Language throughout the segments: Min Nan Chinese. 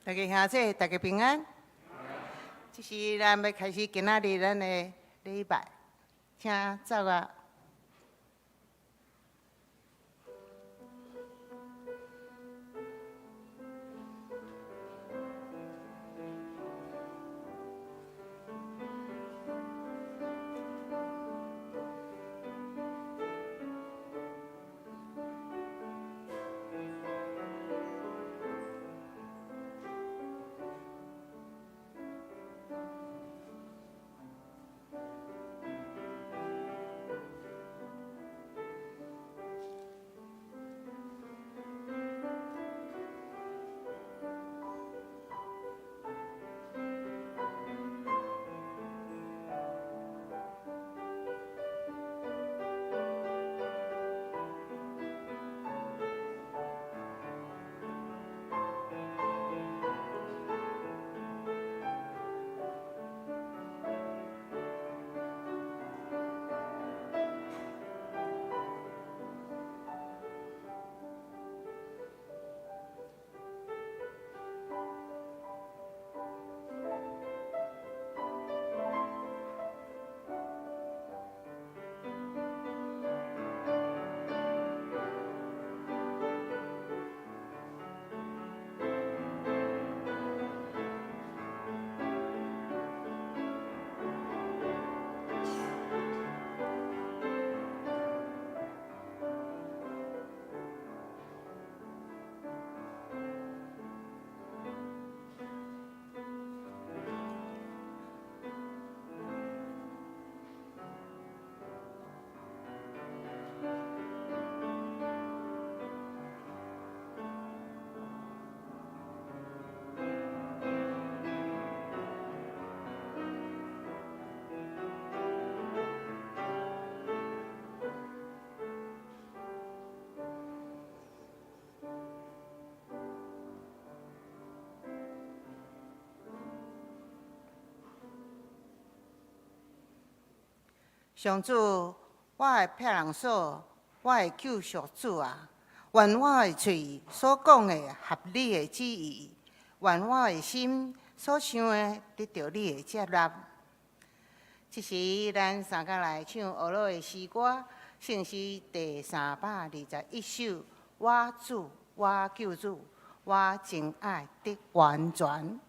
大家兄姊，大家平安。這是咱欲開始今仔日咱的禮拜，請走啊！上主，我的避難所，我的救贖主啊！願我的喙所講的合你的旨意，願我的心所想的得著你的接納。這時，咱三個來唱俄羅的詩歌，聖詩第321首。我主，我救主，我真愛得完全。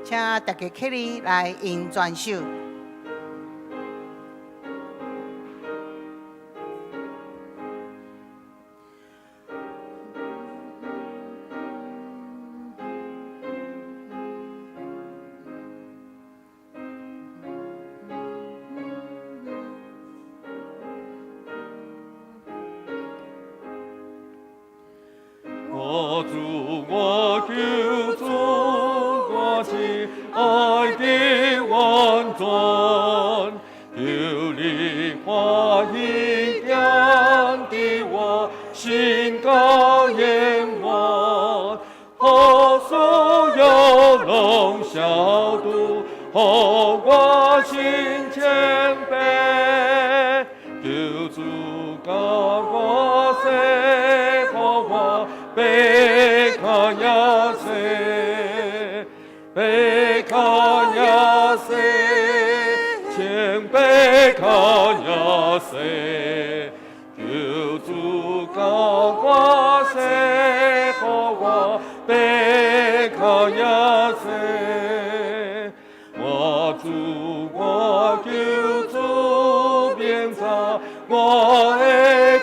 請大家起立來引轉手。我主，我救主，我親愛的完全，求你歡喜點滴我心高圓滿，予所有攏消除，予我心謙卑，求主教我洗，予我白跤也洗，白跤也洗，穿白跤也洗，求主教我洗，予我白跤也洗。我主我救主，免查我的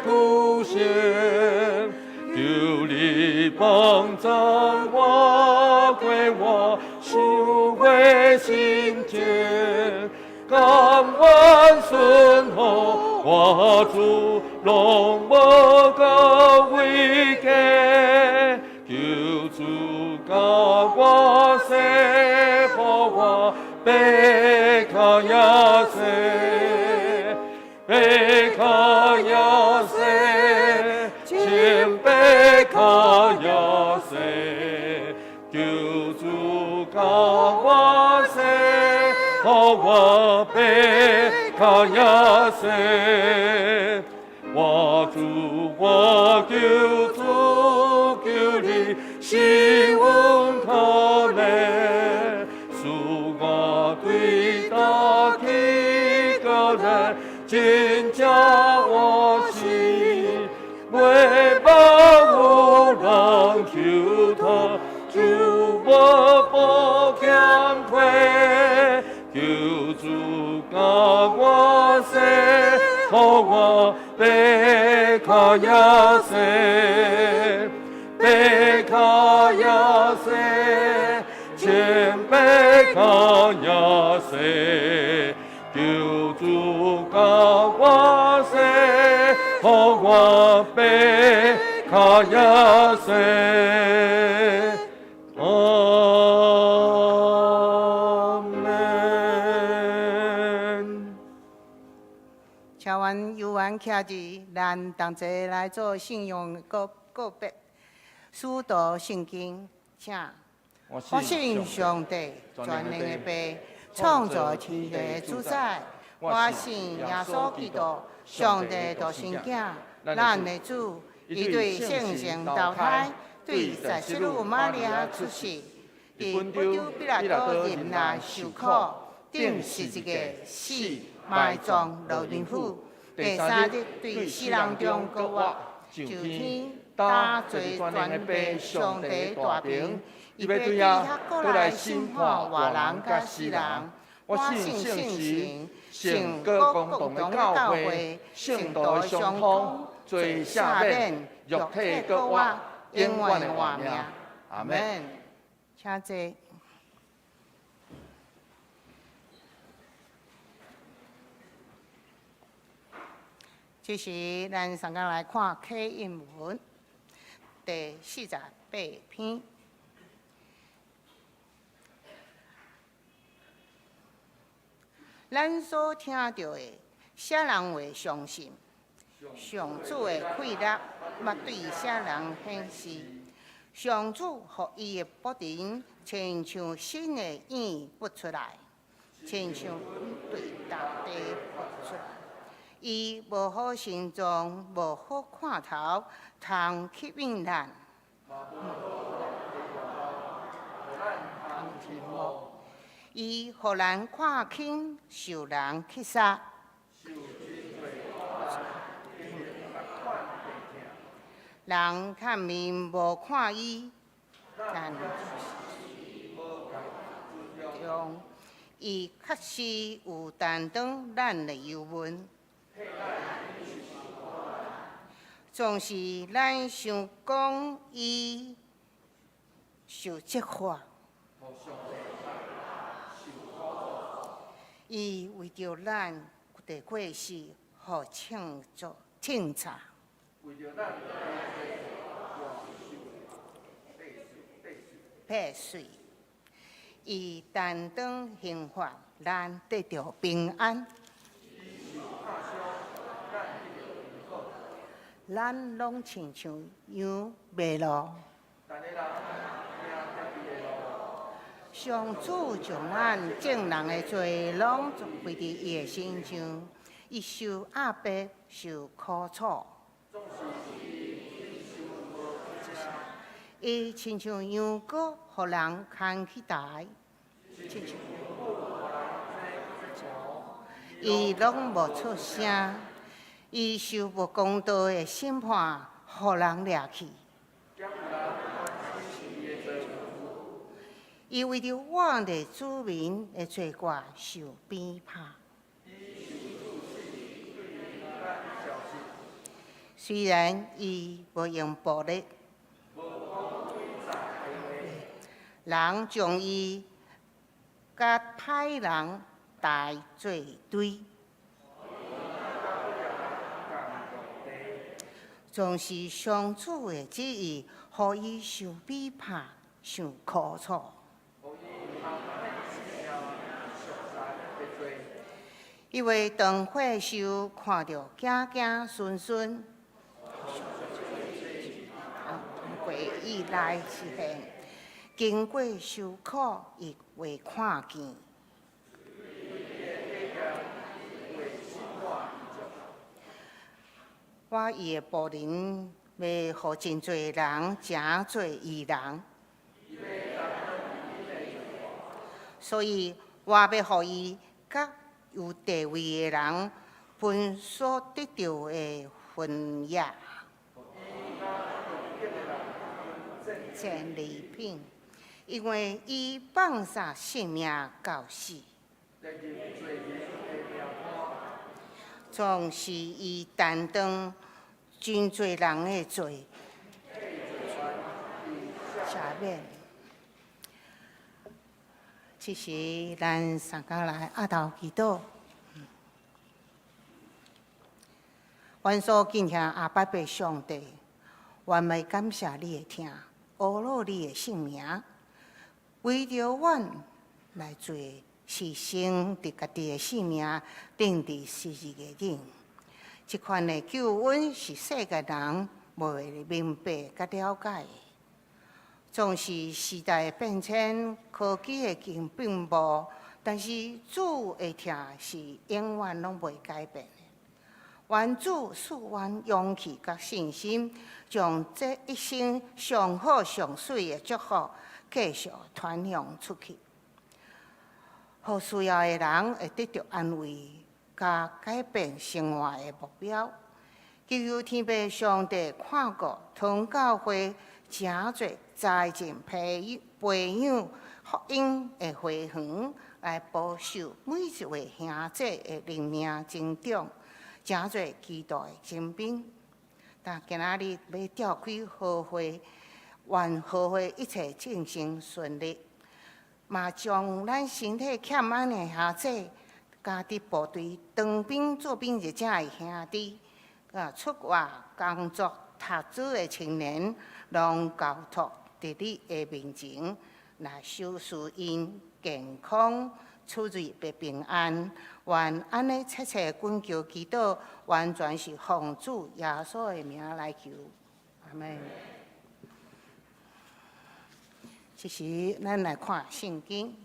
苦心，求你幫助我過我想的心情，甘願順服我主，攏無夠違假，求主教我洗，予我白跤也洗。主共我洗，予我白較也洗。我主我救主，求你使阮可憐，使我對大去個人真正活死，袂捌有人求托，主無無減退，求主共我洗，予我白較也洗，白較也洗，清白較也洗，求主共我洗，予我白較也洗。阿們。請阮有緣徛佇咱同齊來做信仰告告白，使徒信經，請。我我信上帝全能的父，創造天地的主宰。我信耶穌基督，上帝獨生囝，咱的主。伊對聖神投胎，對十七女瑪利亞出世，佇本丟彼拉多忍難受苦，釘十字架死，埋葬落陰府，第三日對死人中復活，上天，搭坐全能的父上帝大爿，伊欲對遐閣來審判活人佮死人。我信聖神，聖歌公同的教會，聖徒的相通，罪赦免，肉體復活，永遠的活命。阿們。請坐。這時，咱上工來看啟應文第48篇。咱所聽著的，啥人會相信？上主的氣力，捌對啥人顯示？上主予伊的僕人，親像新的影拔出來，親像對大地拔出來。伊無好形狀，無好看頭，通吸引咱。伊予人看輕，受人乞殺。人看面無看伊，但中伊確實有擔當咱的憂悶。總是咱想講伊受責罰，伊為著咱的過失，予稱做清查。破碎，伊擔當刑罰，咱得著平安。咱攏親像羊迷路。上主將咱眾人的罪攏背佇伊的身上，伊受壓迫，受苦楚。伊親像羊羔，予人牽去宰，伊攏無出聲。伊受無公道的審判，予人掠去。伊為著我的子民的罪過受鞭打。雖然伊無用暴力，人將伊佮歹人抬做堆，總是上主的旨意，予伊受逼迫、受苦楚。因為當火獸看著子子孫孫，過意來實現，經過受苦，伊會看見。我伊的僕人欲予真濟人成做義人，所以我欲予伊佮有地位的人分所得著的份額。戰利品，因為伊放捨性命到死，總是伊擔當真濟人的罪，赦免。這時，咱三家來阿頭祈禱。阮所敬虔阿爸父上帝，阮欲感謝你的疼，阿羅你的聖名，為著阮來做犧牲佇家己的性命釘佇十字架頂。這款的救恩是世界人袂明白佮了解的。縱使時代的變遷，科技的進步，但是主的疼是永遠攏袂改變的。願主賜阮勇氣佮信心，將這一生上好上媠的祝福繼續傳揚出去，予需要的人會得著安慰，佮改變生活的目標。祈求天父上帝看顧堂教會，成做栽種培養福音的花園，來保守每一位兄弟的靈命成長，成做基督的精兵。但今仔日欲召開和會，願和會一切進行順利，嘛將咱身體欠安的兄弟，佮佇部隊當兵做兵役者的兄弟，出外工作讀書的青年，攏交託佇你的面前，來守賜𪜶健康，出入平安。願按呢切切懇求祈禱，完全是奉主耶穌的名來求，阿們。這時，咱來看聖經。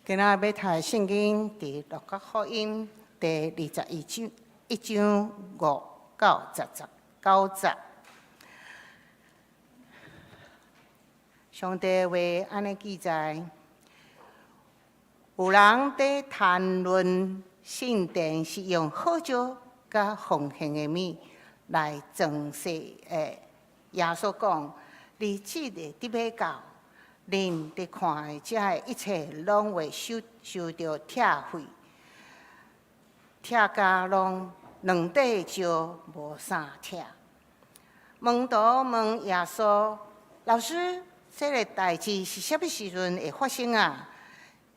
今仔欲讀的聖經佇路加福音第21章1章5到19節。上帝話按呢記載。有人佇談論聖殿是用好石佮奉獻的物來裝飾的。耶穌講：日子會佇欲到，恁佇看的這个一切攏會受著拆毀，拆甲攏兩塊石無啥拆。門徒問耶穌：老師，這个代誌是啥物時陣會發生啊？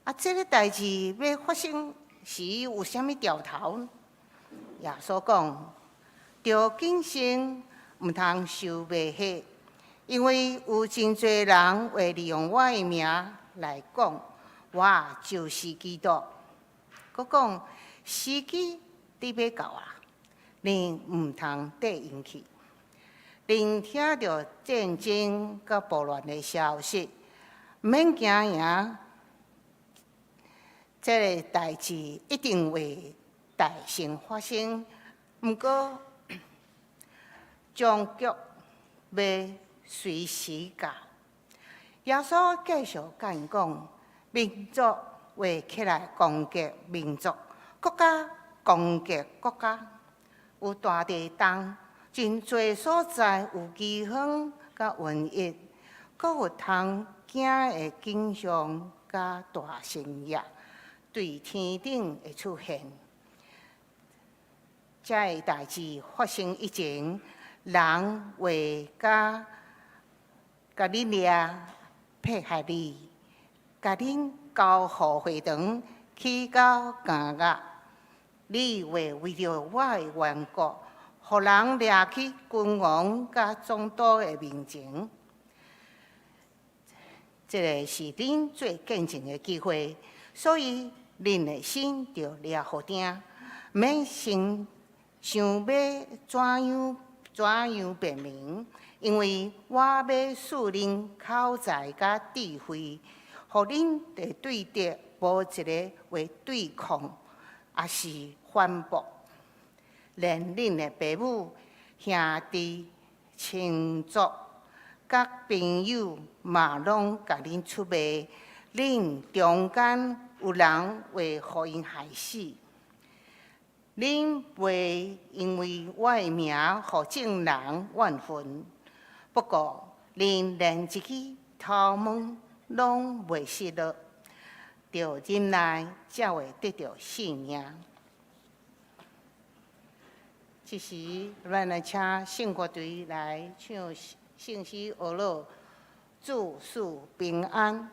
啊，這个代誌欲發生時有啥物兆頭？耶穌講：著謹慎，毋通受迷惑，因為有真濟人會利用我的名來講，我就是基督。閣講時機佇欲到啊，恁毋通綴𪜶去。恁聽著戰爭佮暴亂的消息，毋免驚惶。這个代誌一定會大先發生，毋過終局欲隨時到。耶穌繼續共𪜶講：民族會起來攻擊民族，國家攻擊國家，有大地動，真濟所在有饑荒佮瘟疫，閣有通驚的景象佮大神蹟對天頂會出現。這个代誌發生以前，人會共恁掠，迫害你，共恁交予會堂，去到監獄。你會為著我的緣故，予人掠去君王佮總督的面前。這个是恁做見證的機會，所以恁的心著掠予定，毋免先想欲怎樣怎樣辯明，因為我欲賜恁口才佮智慧，予恁會對敵無一个話對抗，抑是反駁。連恁的爸母、兄弟、親族、佮朋友嘛攏共恁出賣，恁中間有人會予𪜶害死。恁袂因為我的名予眾人怨恨，不過恁連一支頭毛攏袂失落，著忍耐才會得著性命。這時，咱來請聖樂隊來唱聖詩呵咾，主賜平安。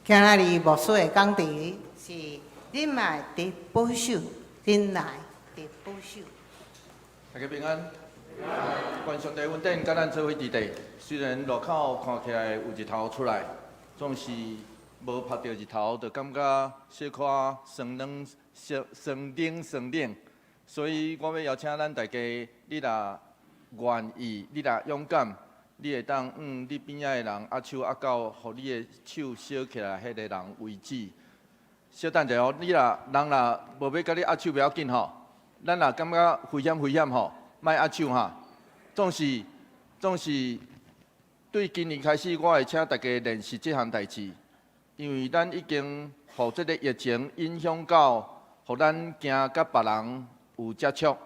今仔日牧師的講題是忍耐得保守，忍耐得保守。大家平安。願上帝恩典佮咱做伙佇地，雖然路口看起來有日頭出來，總是無曬著日頭，就感覺小可酸冷、酸酸冷、酸冷。所以我欲邀請咱大家，你若願意，你若勇敢，你會當向你邊仔的人握手握到，予你的手燒起來，彼個人為止。小等者哦，你若人若無欲佮你握手，袂要緊吼。咱若感覺危險危險吼，莫握手哈。總是對今年開始，我會請大家練習這項代誌，因為咱已經予這個疫情影響到，予咱驚佮別人有接觸，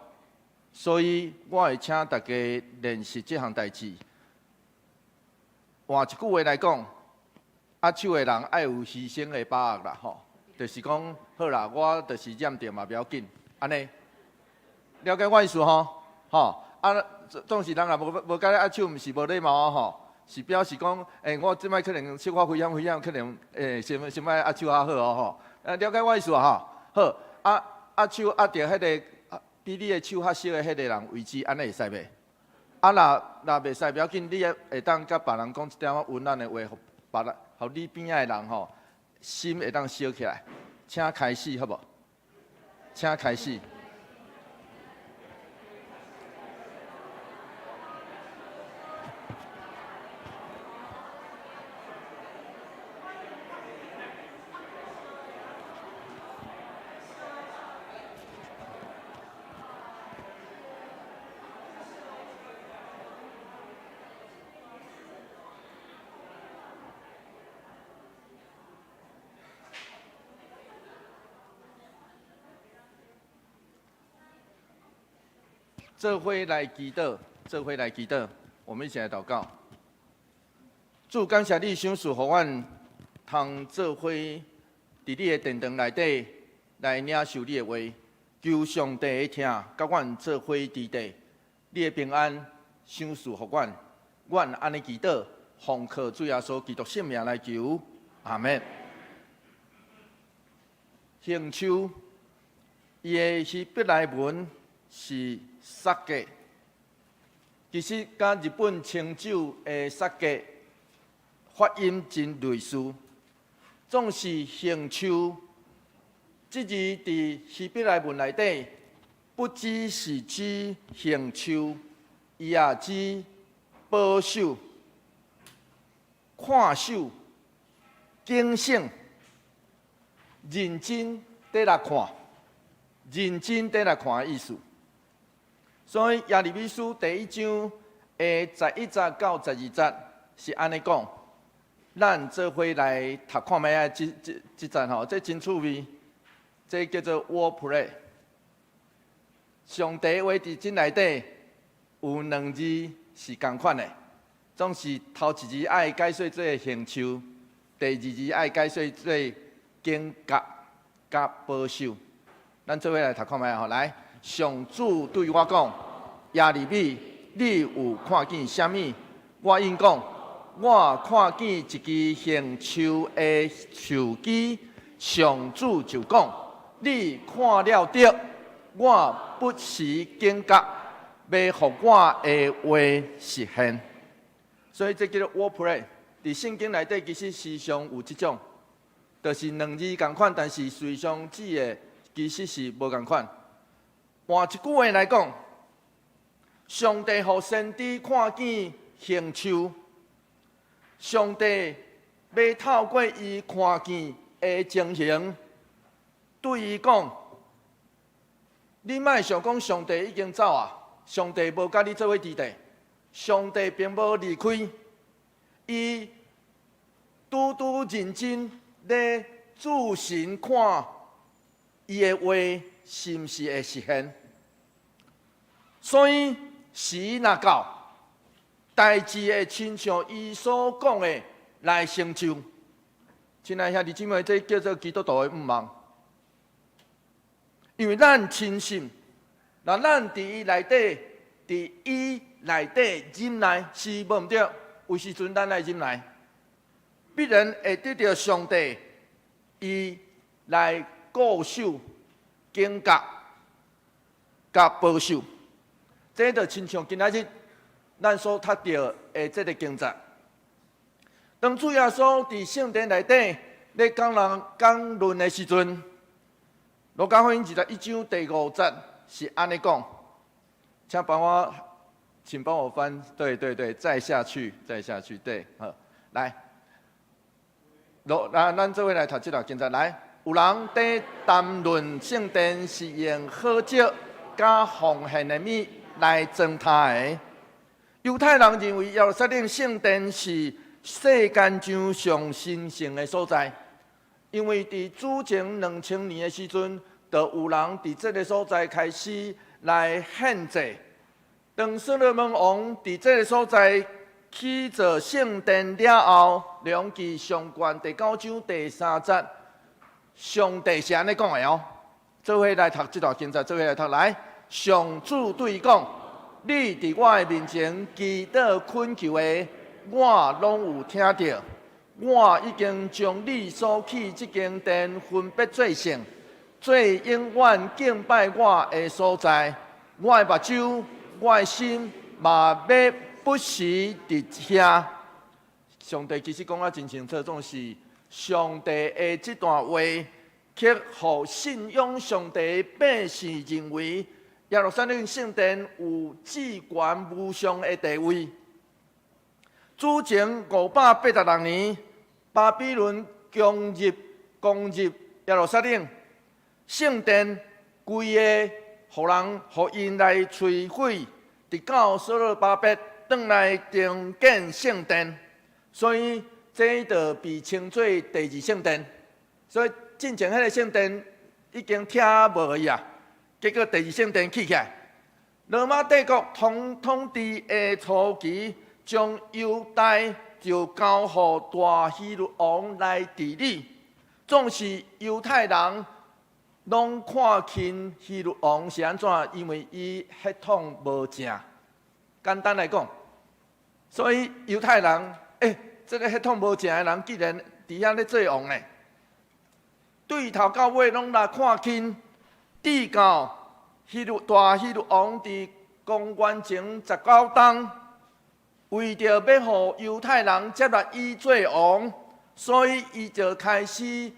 所以我會請大家練習這項代誌。換一句話來講，握手的人愛有犧牲的把握啦，吼，就是講好啦，我就是染著嘛，袂要緊，按呢，了解我意思吼？吼，啊，總是人若無佮你握手，毋是無禮貌吼，是表示講，我這擺可能小可危險危險，可能先先莫握手較好哦吼。啊，了解我意思吼？好，啊，握手握著彼個比你的手較燒的彼個人為止，按呢會使袂？啊，若若袂使，袂要緊，你會會當佮別人講一點仔溫暖的話，予別人，予你邊仔的人吼，心會當燒起來。請開始，好無？請開始。做伙來祈禱，做伙來祈禱，我們一起來禱告。主，感謝你賞賜予阮通做伙佇你的殿堂內底來領受你的話，求上帝的疼，佮阮做伙佇底，你的平安賞賜予阮，阮按呢祈禱，奉靠主耶穌基督聖名來求，阿們。杏樹，伊的希伯來文是撒格，其實佮日本清酒的撒格發音真類似，總是杏樹。這字佇希伯來文內底，不只是指杏樹，伊也指保守、看守、警醒、認真佇來看、認真佇來看的意思。所以耶利米書第一章的11節到12節是按呢講，咱做伙來讀看覓仔這這這節吼，這真趣味，這叫做 wordplay。上帝話佇這內底有兩字是仝款的，總是頭一字愛解說做杏樹，第二字愛解說做警覺佮保守。咱做伙來讀看覓吼，來，上主對我講。耶利米，你有看見啥物？我應講，我看見一支杏樹的樹枝。上主就講：你看了著，我不時警覺，欲予我的話實現。所以這叫做 wordplay。佇聖經內底其實時常有這種，就是兩字仝款，但是實際上指的其實是無仝款。換一句話來講，上帝予先知看見杏樹，上帝欲透過伊看見的情形，對伊講：你莫想講上帝已經走啊，上帝無佮你做伙佇底，上帝並無離開，伊拄拄認真咧注神看伊的話是毋是會實現。所以時若到，代誌會親像伊所講的來成就。親愛兄弟姊妹，這叫做基督徒的盼望。因為咱深信，若咱佇伊內底，佇伊內底忍耐是無毋對，有時陣咱愛忍耐，必然會得著上帝伊來固守、警覺、佮保守。這就親像今仔日咱所讀著的這个經節。當主耶穌佇聖殿內底咧講人講論的時陣，路加福音21章第5節是按呢講，請幫我翻，對對對，再下去，再下去，對，好，來，來，咱做伙來讀這段經節，來，有人佇談論聖殿是用好石佮奉獻的物來裝坼的。猶太人認為耶路撒冷聖殿是世間上上神聖的所在，因為佇主前2000年的時陣，就有人佇這个所在開始來獻祭。當所羅門王佇這个所在起造聖殿了後，列王紀上卷第九章第三節，上帝是按呢講的哦。做伙來讀這段經節，做伙來讀來。上主對伊講：你佇我的面前祈禱懇求的，我攏有聽著。我已經將你所起這間殿分別做聖，做永遠敬拜我的所在。我的目睭，我的心嘛欲不時佇遐。上帝其實講得真清楚，總是上帝的這段話，卻予信仰上帝的百姓認為耶路撒冷聖殿有至懸無上的地位。主前586年，巴比倫攻入耶路撒冷，聖殿規个予人予𪜶來摧毀，直到所羅巴伯轉來重建聖殿，所以這就被稱做第二聖殿。所以進前彼个聖殿已經拆無去啊，結果第二聖殿起起來。羅馬帝國統治的初期，將猶大就交予大希律王來治理。總是猶太人攏看輕希律王是按怎？因為伊血統無正。簡單來講，所以猶太人，這个血統無正的人，竟然佇遐咧做王呢？對頭到尾攏來看輕，直到大希律王佇公元前19冬，為著欲予猶太人接納伊做王，所以伊就開始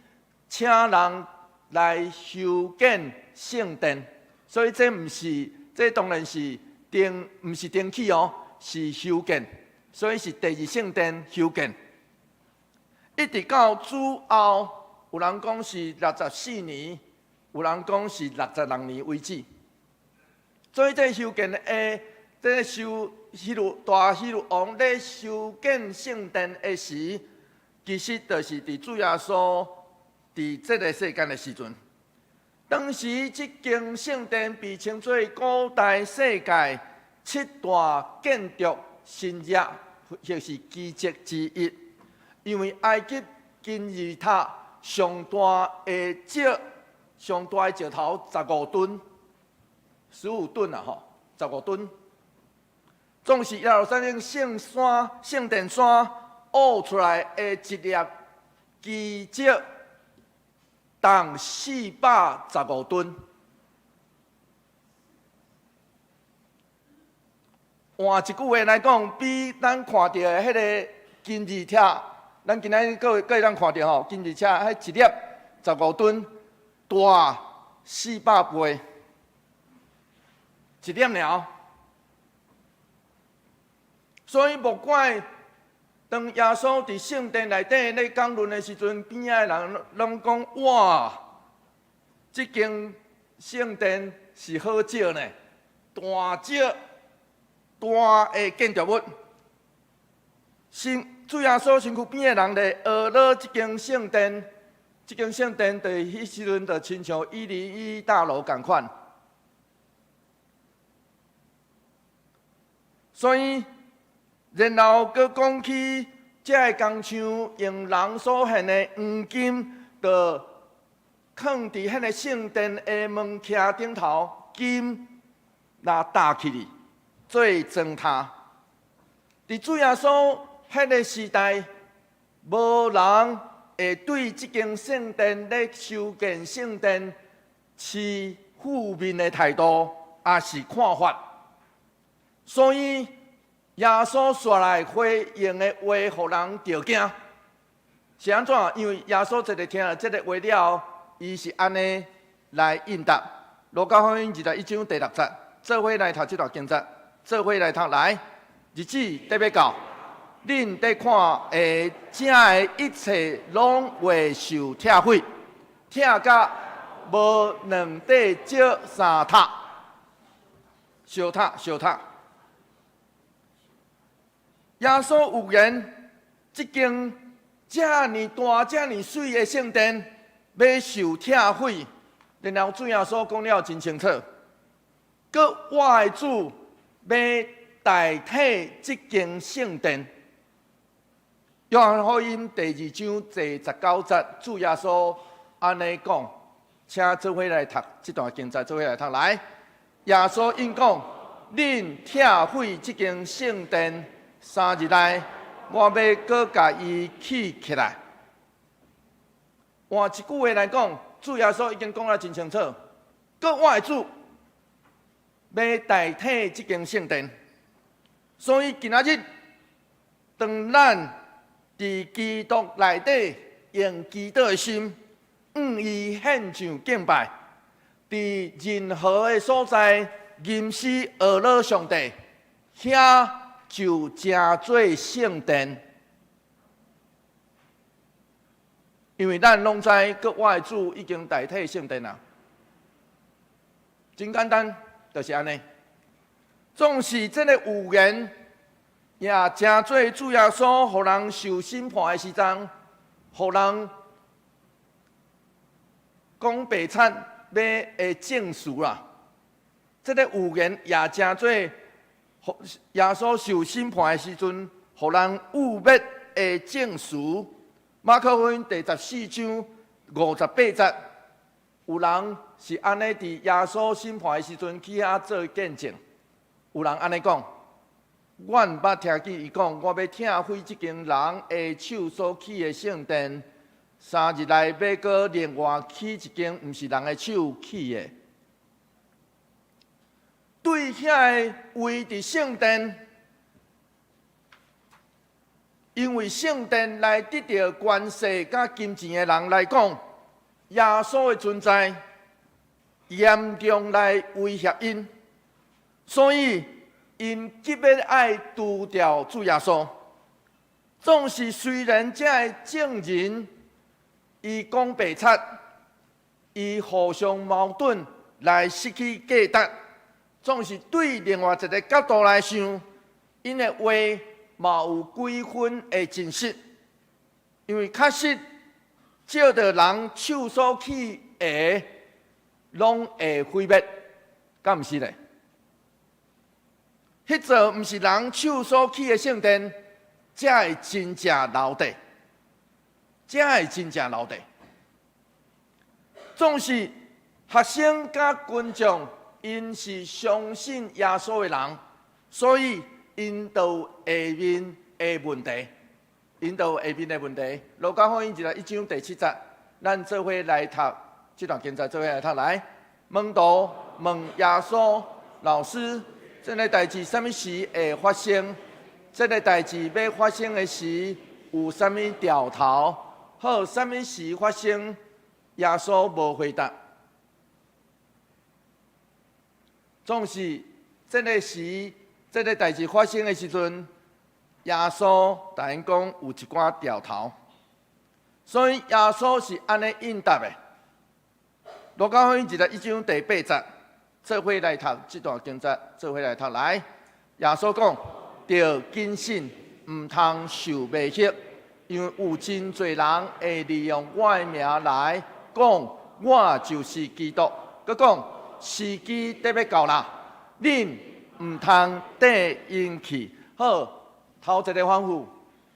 請人來修建聖殿。所以這毋是，這當然是重，毋是重起哦，是修建。所以是第二聖殿修建。一直到主後，有人講是64年，有人講是66年為止。所以這修建的，這修希律大希律王咧修建聖殿的時，其實就是佇主耶穌佇這个世間的時陣。當時這間聖殿被稱做古代世界七大建築神蹟或是奇蹟之一，因為埃及金字塔上大的石頭十五噸，15噸啊吼，十五噸。總是耶路撒冷聖山、聖殿山挖出來的一粒基石，重415噸。換一句話來講，比咱看著的彼个金字塔，咱今仔日閣會當看著吼，金字塔彼一粒十五噸，大400倍，一粒爾。所以莫怪當耶穌佇聖殿內底咧講論的時陣，邊仔的人攏講：哇，這間聖殿是好石呢，大石大的建築物。主耶穌身軀邊的人咧學了這間聖殿，這間聖殿佇彼時陣就親像101大樓仝款。所以，然後閣講起這个工廠用人所獻的黃金，就囥佇彼个聖殿的門徛頂頭，金來搭起去做磚塔。佇主耶穌彼个時代，無人會對這間聖殿咧修建聖殿持負面的態度，抑是看法。所以耶穌紲來回應的話，予人著驚。是按怎？因為耶穌一個聽著這个話了後，伊是按呢來應答。路加福音21章第六節，做伙來讀這段經節，做伙來讀來。日子得欲到，恁佇看的遮的一切攏會受拆毀，拆甲無兩塊石三塔，相塔相塔。耶穌預言，這間遮爾大、遮爾媠的聖殿欲受拆毀，然後主耶穌講了真清楚，閣我的主欲代替這間聖殿。約翰福音第二章第十九節，主耶穌按呢講，請做伙來讀這段經節，做伙來讀來。耶穌應講：恁拆毀這間聖殿，3日內，我欲閣共伊起起來。換一句話來講，主耶穌已經講得真清楚，閣我的主欲代替這間聖殿，所以今仔日當咱佇基督內底用祈禱的心，向伊獻上敬拜，佇任何的所在吟詩呵咾上帝，遐就成做聖殿。因為咱攏知，閣我的主已經代替聖殿啦。真簡單，就是按呢。總是這个預言，也成做主耶穌予人受審判的時陣，予人講白賊欲的證詞啦。這个預言也成做耶穌受審判的時陣，予人誣衊的證詞。馬可福音第十四章五十八節，有人是按呢佇耶穌審判的時陣去遐做見證。有人按呢講，阮捌聽見伊講，我欲拆毀這間人的手所起的聖殿，3日內欲閣另外起一間，毋是人的手起的。對遐个位佇聖殿，因為聖殿來得著權勢佮金錢的人來講，耶穌的存在嚴重來威脅𪜶，所以𪜶急欲愛除掉主耶穌。總是雖然這个證人伊講白賊，伊互相矛盾來失去價值，總是對另外一个角度來想，𪜶的話嘛有幾分的真實，因為確實照著人手所起的，攏會毀滅，敢毋是咧？彼座毋是人手所起的聖殿，才會真正留佇，才會真正留佇。總是學生佮群眾，𪜶是相信耶穌的人，所以𪜶就有下面的問題，𪜶就有下面的問題。路加福音21章第七節，咱做伙來讀這段經節，做伙來讀來。門徒問耶穌老師：這个代誌啥物時會發生？這个代誌欲發生的時，有啥物兆頭？好，啥物時發生？耶穌無回答。總是這个時，這个代誌發生的時陣，耶穌共𪜶講有一寡兆頭，所以耶穌是按呢應答的。路加福音21章第八節，做伙來讀這段經節，做伙來讀來。耶穌講：著謹慎，毋通受迷惑，因為有真濟人會利用我的名來講，我就是基督。閣講時機得欲到啦，恁毋通綴𪜶去。好，頭一个吩咐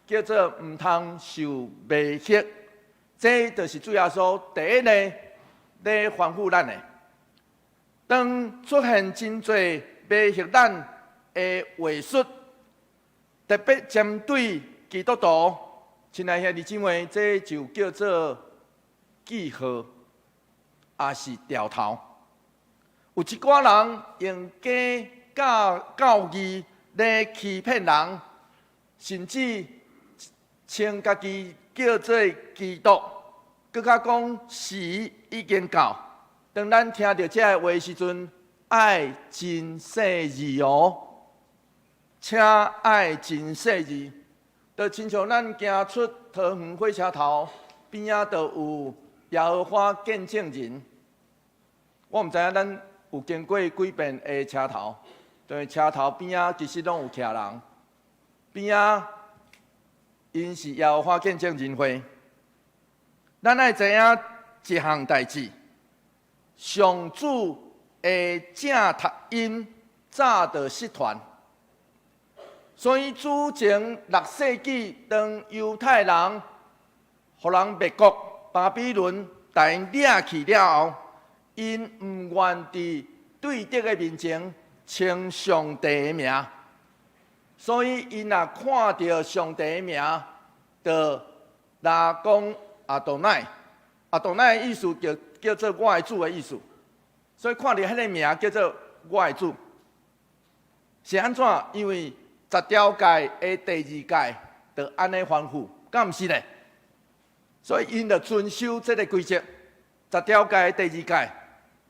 叫做毋通受迷惑，這就是主耶穌第一个咧吩咐咱的。當出現真濟迷惑咱的話術，特別針對基督徒，親愛兄弟姊妹，這就叫做記號，抑是兆頭。有一寡人用假教教義來欺騙人，甚至稱家己叫做基督，閣較講時已經到。當咱聽著這个話時陣，愛真細膩哦，請愛真細膩。就親像咱行出桃園火車頭邊仔，就有耶和華見證人。我毋知影咱有經過幾遍的車頭，就是車頭邊仔其實攏有徛人，邊仔𪜶是耶和華見證人會。咱愛知影一項代誌，上主的正讀音早就失傳，所以主前六世紀，當猶太人予人滅國，巴比倫共𪜶掠去了後，𪜶毋願佇對敵的面前稱上帝的名，所以𪜶若看著上帝的名，就來講阿多乃，阿多乃的意思就叫做我的主的意思，所以看著彼个名叫做我的主，是按怎？因為十條誡的第二誡就按呢吩咐，敢毋是咧？所以𪜶就遵守這个規則，十條誡的第二誡，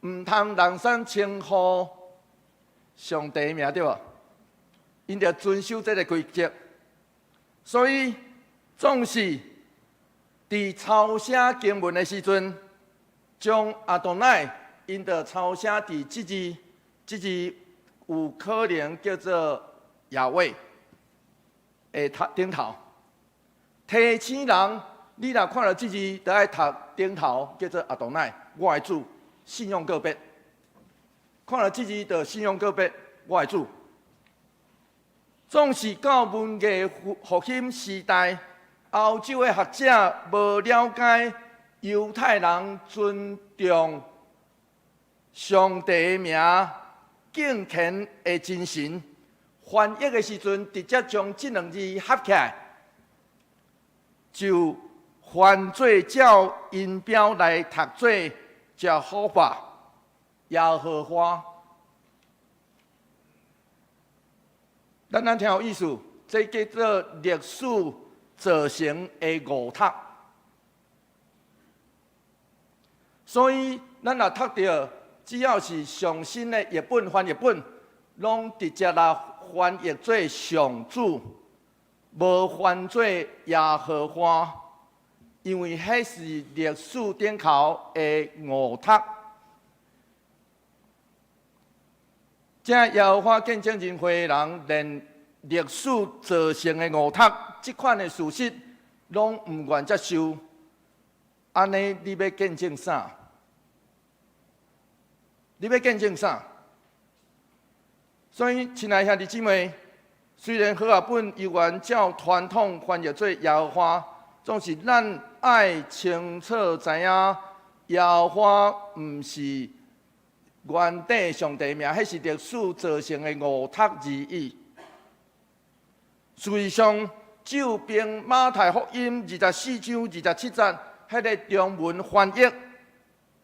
毋通人生稱呼上帝的名，對無？𪜶就遵守這个規則，所以總是佇抄寫經文的時陣，將阿多乃𪜶就抄寫佇這字，這字有可能叫做亞威的頭頂頭。提醒人，你若看著這字，就愛讀頂頭，叫做阿多乃，我的主，信仰告白。看著這字，就信仰告白，我的主。總是到文藝復興時代，歐洲的學者無了解猶太人尊重上帝的名、敬虔的精神，翻譯的時陣，直接將這兩字合起來，就翻做照音標來讀做耶和華、耶和華。咱咱聽有意思，這叫做歷史造成的誤讀。所以，咱若讀著，只要是上新的譯本翻譯本，攏直接來翻譯做上主，無翻做耶和華，因為彼是歷史頂頭的誤讀。這耶和華見證人會的人，連歷史造成的誤讀，這款的事實，攏毋願接受。按呢，你欲見證啥？你欲見證啥？所以，親愛兄弟姊妹，雖然和合本猶原照傳統翻譯做耶和華，總是咱愛清楚知影，耶和華毋是原底上帝名，彼是歷史造成的誤讀而已。事實上，就憑馬太福音24章27節，彼个中文翻譯，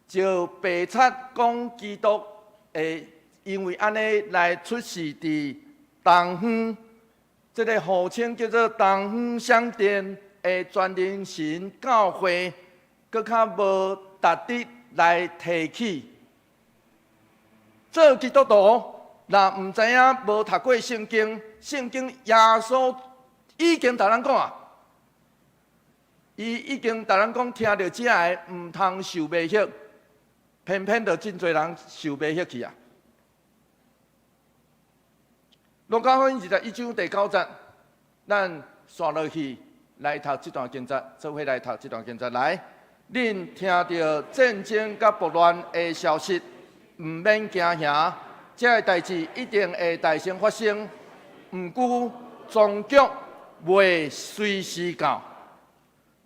就白賊講基督會因為按呢來出世佇東方，這个號稱叫做東方閃電的全能神教會，閣較無值得來提起。做基督徒，若毋知影無讀過聖經，聖經耶穌已經共咱講啊，伊已經共咱講，聽著這个毋通受迷惑，偏偏就真濟人受迷惑去啊。路加福音21章第9節，咱紲落去來讀這段經節，做伙來讀這段經節來。恁聽著戰爭佮暴亂的消息，毋免驚嚇，這个代誌一定會代先發生。毋過終局袂隨時到。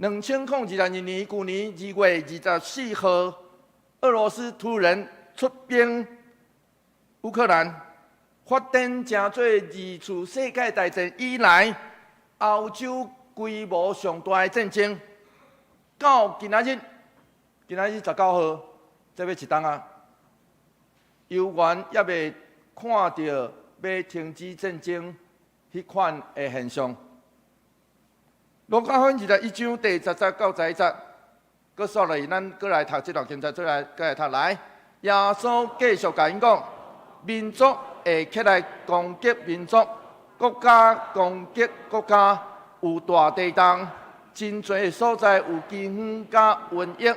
2022年舊年2月24號，俄羅斯突然出兵烏克蘭，發展成做二次世界大戰以來歐洲規模上大的戰爭。到今仔日，今仔日19號，這欲一冬啊，猶原猶未看著欲停止戰爭彼款的現象。路加福音21章第10節到11節，閣煞落去，咱閣來讀這段經節，再來閣來讀來。耶穌繼續共𪜶講：民族會起來攻擊民族，國家攻擊國家，有大地動，真濟所在有饑荒佮瘟疫，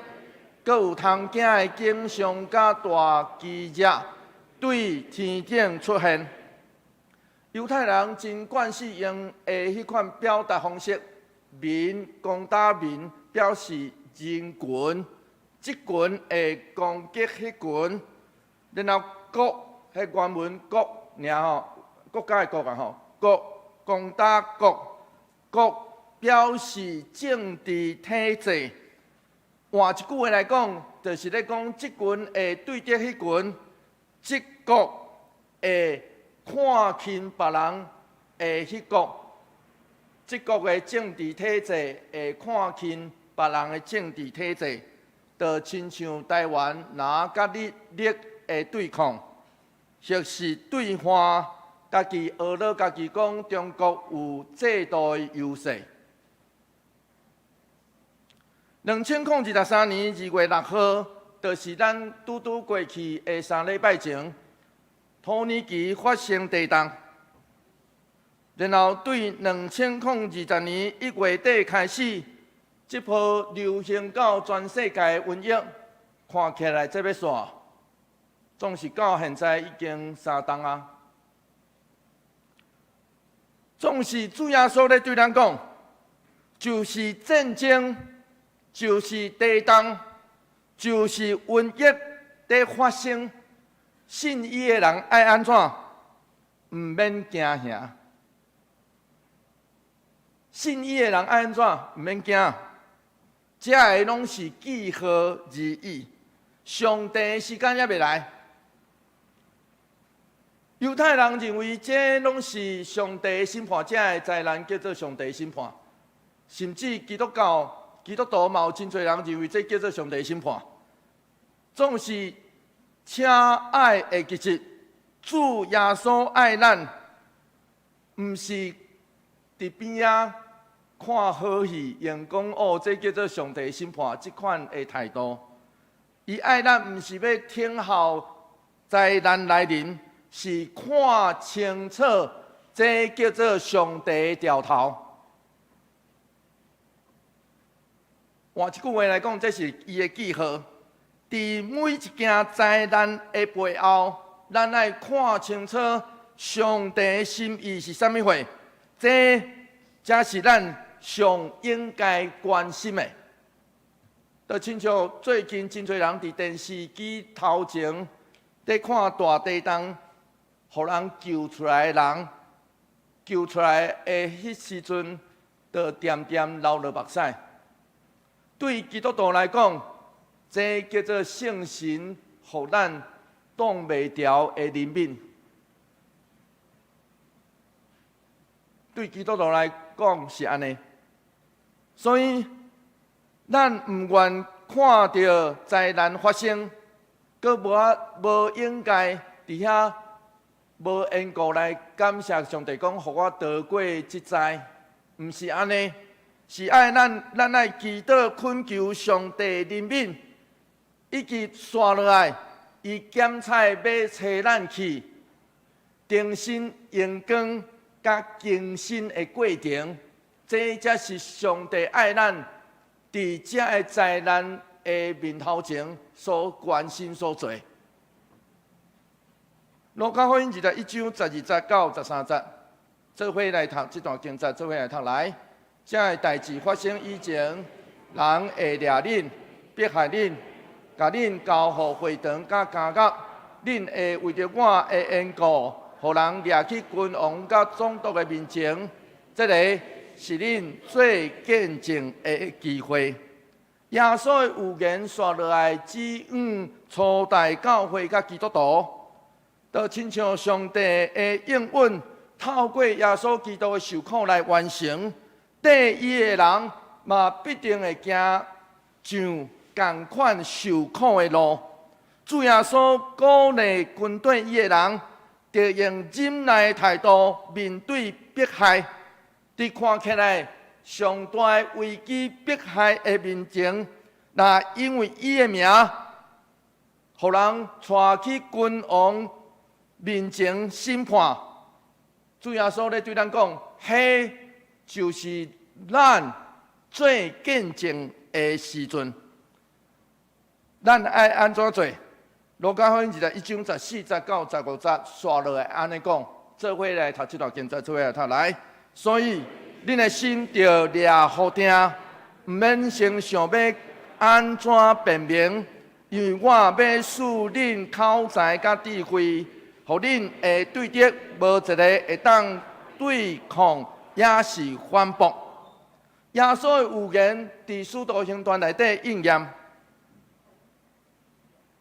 閣有通驚的景象佮大奇蹟對天頂出現。猶太人真慣勢用的彼款表達方式，民攻打民，表示人群，這群會攻擊彼群，然後國，彼原文國爾吼，國家的國啊吼，國攻打國，國表示政治體制。換一句話來講，就是咧講這群會對著彼群，這國會看輕別人的彼國，這國的政治體制會看輕別人的政治體制，就親像台灣若佮日日的對抗，或是對岸家己呵咾家己講中國有制度的優勢。2023年2月6號，就是咱拄拄過去的3禮拜前，土耳其發生地動，然後對2020年1月底開始，這波流行到全世界的瘟疫，看起來這欲煞，總是到現在已經3冬啊。總是主耶穌咧對咱講，就是戰爭，就是地動，就是瘟疫佇發生，信伊的人愛按怎？毋免驚嚇。信伊的人愛按怎？毋免驚。這个攏是記號而已。上帝的時間猶未來。猶太人認為這攏是上帝的審判，這个災難叫做上帝的審判。甚至基督教、基督徒嘛有真濟人認為這叫做上帝審判。總是請愛會記得，主耶穌愛咱，毋是佇邊仔看好戲，用講哦，這叫做上帝審判，這款的態度。伊愛咱，毋是欲聽候災難來臨，是看清楚，這叫做上帝的兆頭。換一句話來講，這是伊的記號。佇每一件災難的背後，咱愛看清楚上帝的心意是啥物貨，這才是咱上應該關心的。就親像最近真濟人佇電視機頭前佇看大地動，予人救出來的人，救出來的彼時陣，就恬恬流落目屎。對基督徒來講，這叫做聖神予咱擋袂牢的憐憫。對基督徒來講是按呢，所以咱毋願看著災難發生，閣無應該佇遐無緣故來感謝上帝，講予我逃過這災，毋是按呢，是愛咱愛祈禱懇求上帝憐憫，以及紲落來，伊檢採欲揣咱去，重新榮光佮更新的過程，這才是上帝愛咱佇這个災難的面頭前所關心所做。路加福音21章12節到13節，做伙來讀這段經節，做伙來讀來。這个代誌發生以前，人會掠恁、迫害恁，共恁交予會堂佮監獄，恁會為著我的緣故，予人掠去君王佮總督的面前。這个是恁做見證的機會。耶穌的預言紲落來，指向初代教會佮基督徒，就親像上帝的應允，透過耶穌基督的受苦來完成。綴伊的人嘛，必定會行上仝款受苦的路。主耶穌鼓勵跟綴伊的人，著用忍耐的態度面對迫害。佇看起來上大的危機迫害的面前，若因為伊的名，予人帶去君王面前審判，主耶穌咧對咱講，彼就是咱做見證的時陣。咱愛按怎做？路加福音21章14節到15節，紲落來按呢講，做伙來讀這段經節，做伙來讀來。所以，恁的心著掠予定，毋免先想欲按怎辯明，因為我欲賜恁口才佮智慧，予恁會對敵無一个會當對抗，抑是反駁。耶穌的預言佇使徒行傳內底應驗。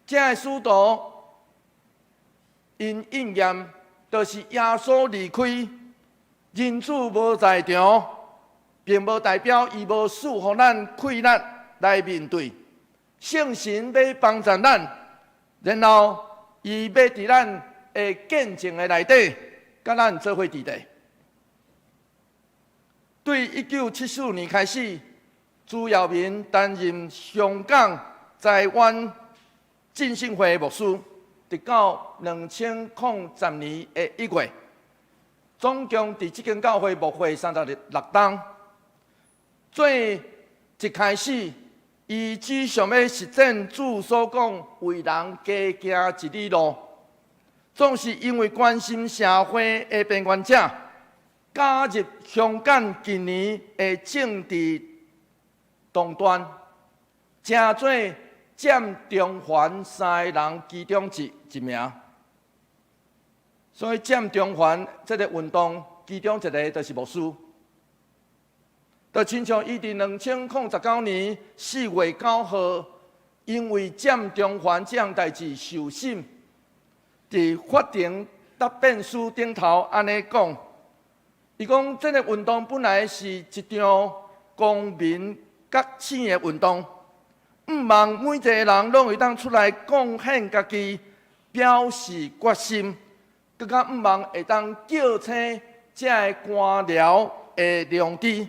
這个使徒𪜶應驗，就是耶穌離開，人子無在場，並無代表伊無賜予咱氣力來面對。聖神欲幫助咱，然後伊欲佇咱的見證的內底，佮咱做伙佇咧。對1974年開始，朱耀明擔任香港台灣浸信會牧師，直到2010年的1月，總共佇這間教會牧會36冬。最一開始，伊只想欲實踐主所講為人加行一里路，總是因為關心社會的邊緣者，加入香港近年的政治動盪，成做佔中環三个人其中一名。所以佔中環這个運動，其中一个就是牧師。就親像伊佇2019年4月9號，因為佔中環這項代誌受審，佇法庭答辯書頂頭按呢講，伊講這个運動本來是一場公民覺醒的運動，向望每一个人攏會當出來貢獻家己，表示決心，閣較向望會當叫醒這个官僚的良知。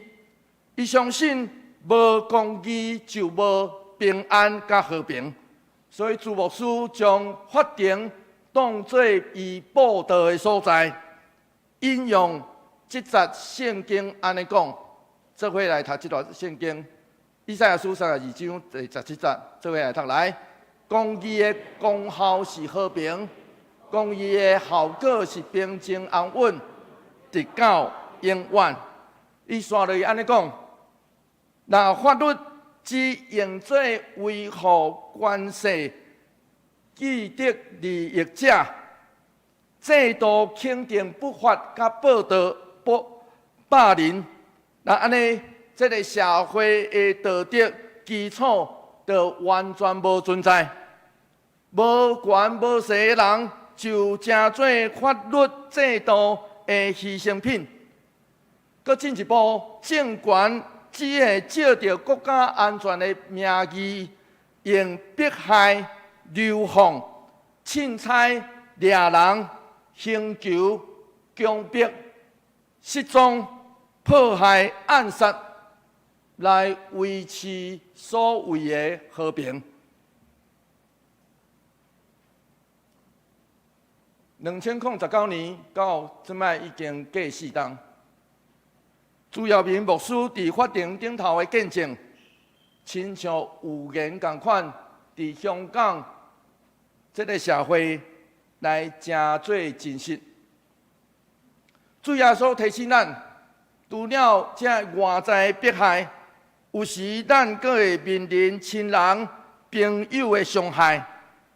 伊相信無公義就無平安佮和平，所以朱牧師將法庭當做伊布道的所在，引用這節聖經按呢講，做伙來讀這段聖經，以賽亞書32章第17節，做伙來讀來。公義的功效是和平，公義的效果是平靜安穩，直到永遠。伊紲落去按呢講。若法律只用做維護權勢、既得利益者，制度肯定不法佮報道不霸凌，若按呢，這个社會的道德基礎就完全無存在。無權無勢的人就成做法律制度的犧牲品。閣進一步，政權只會借著國家安全的名義，用迫害、流放、凊彩、掠人、刑求、強迫、失蹤、迫害、暗殺，來維持所謂的和平。2019年到這擺已經過4冬。朱耀明牧師佇法庭頂頭的見證，親像預言仝款，佇香港這个社會來成做真實。主耶穌提醒咱，除了這外在的迫害，有時咱閣會面臨親人、朋友的傷害。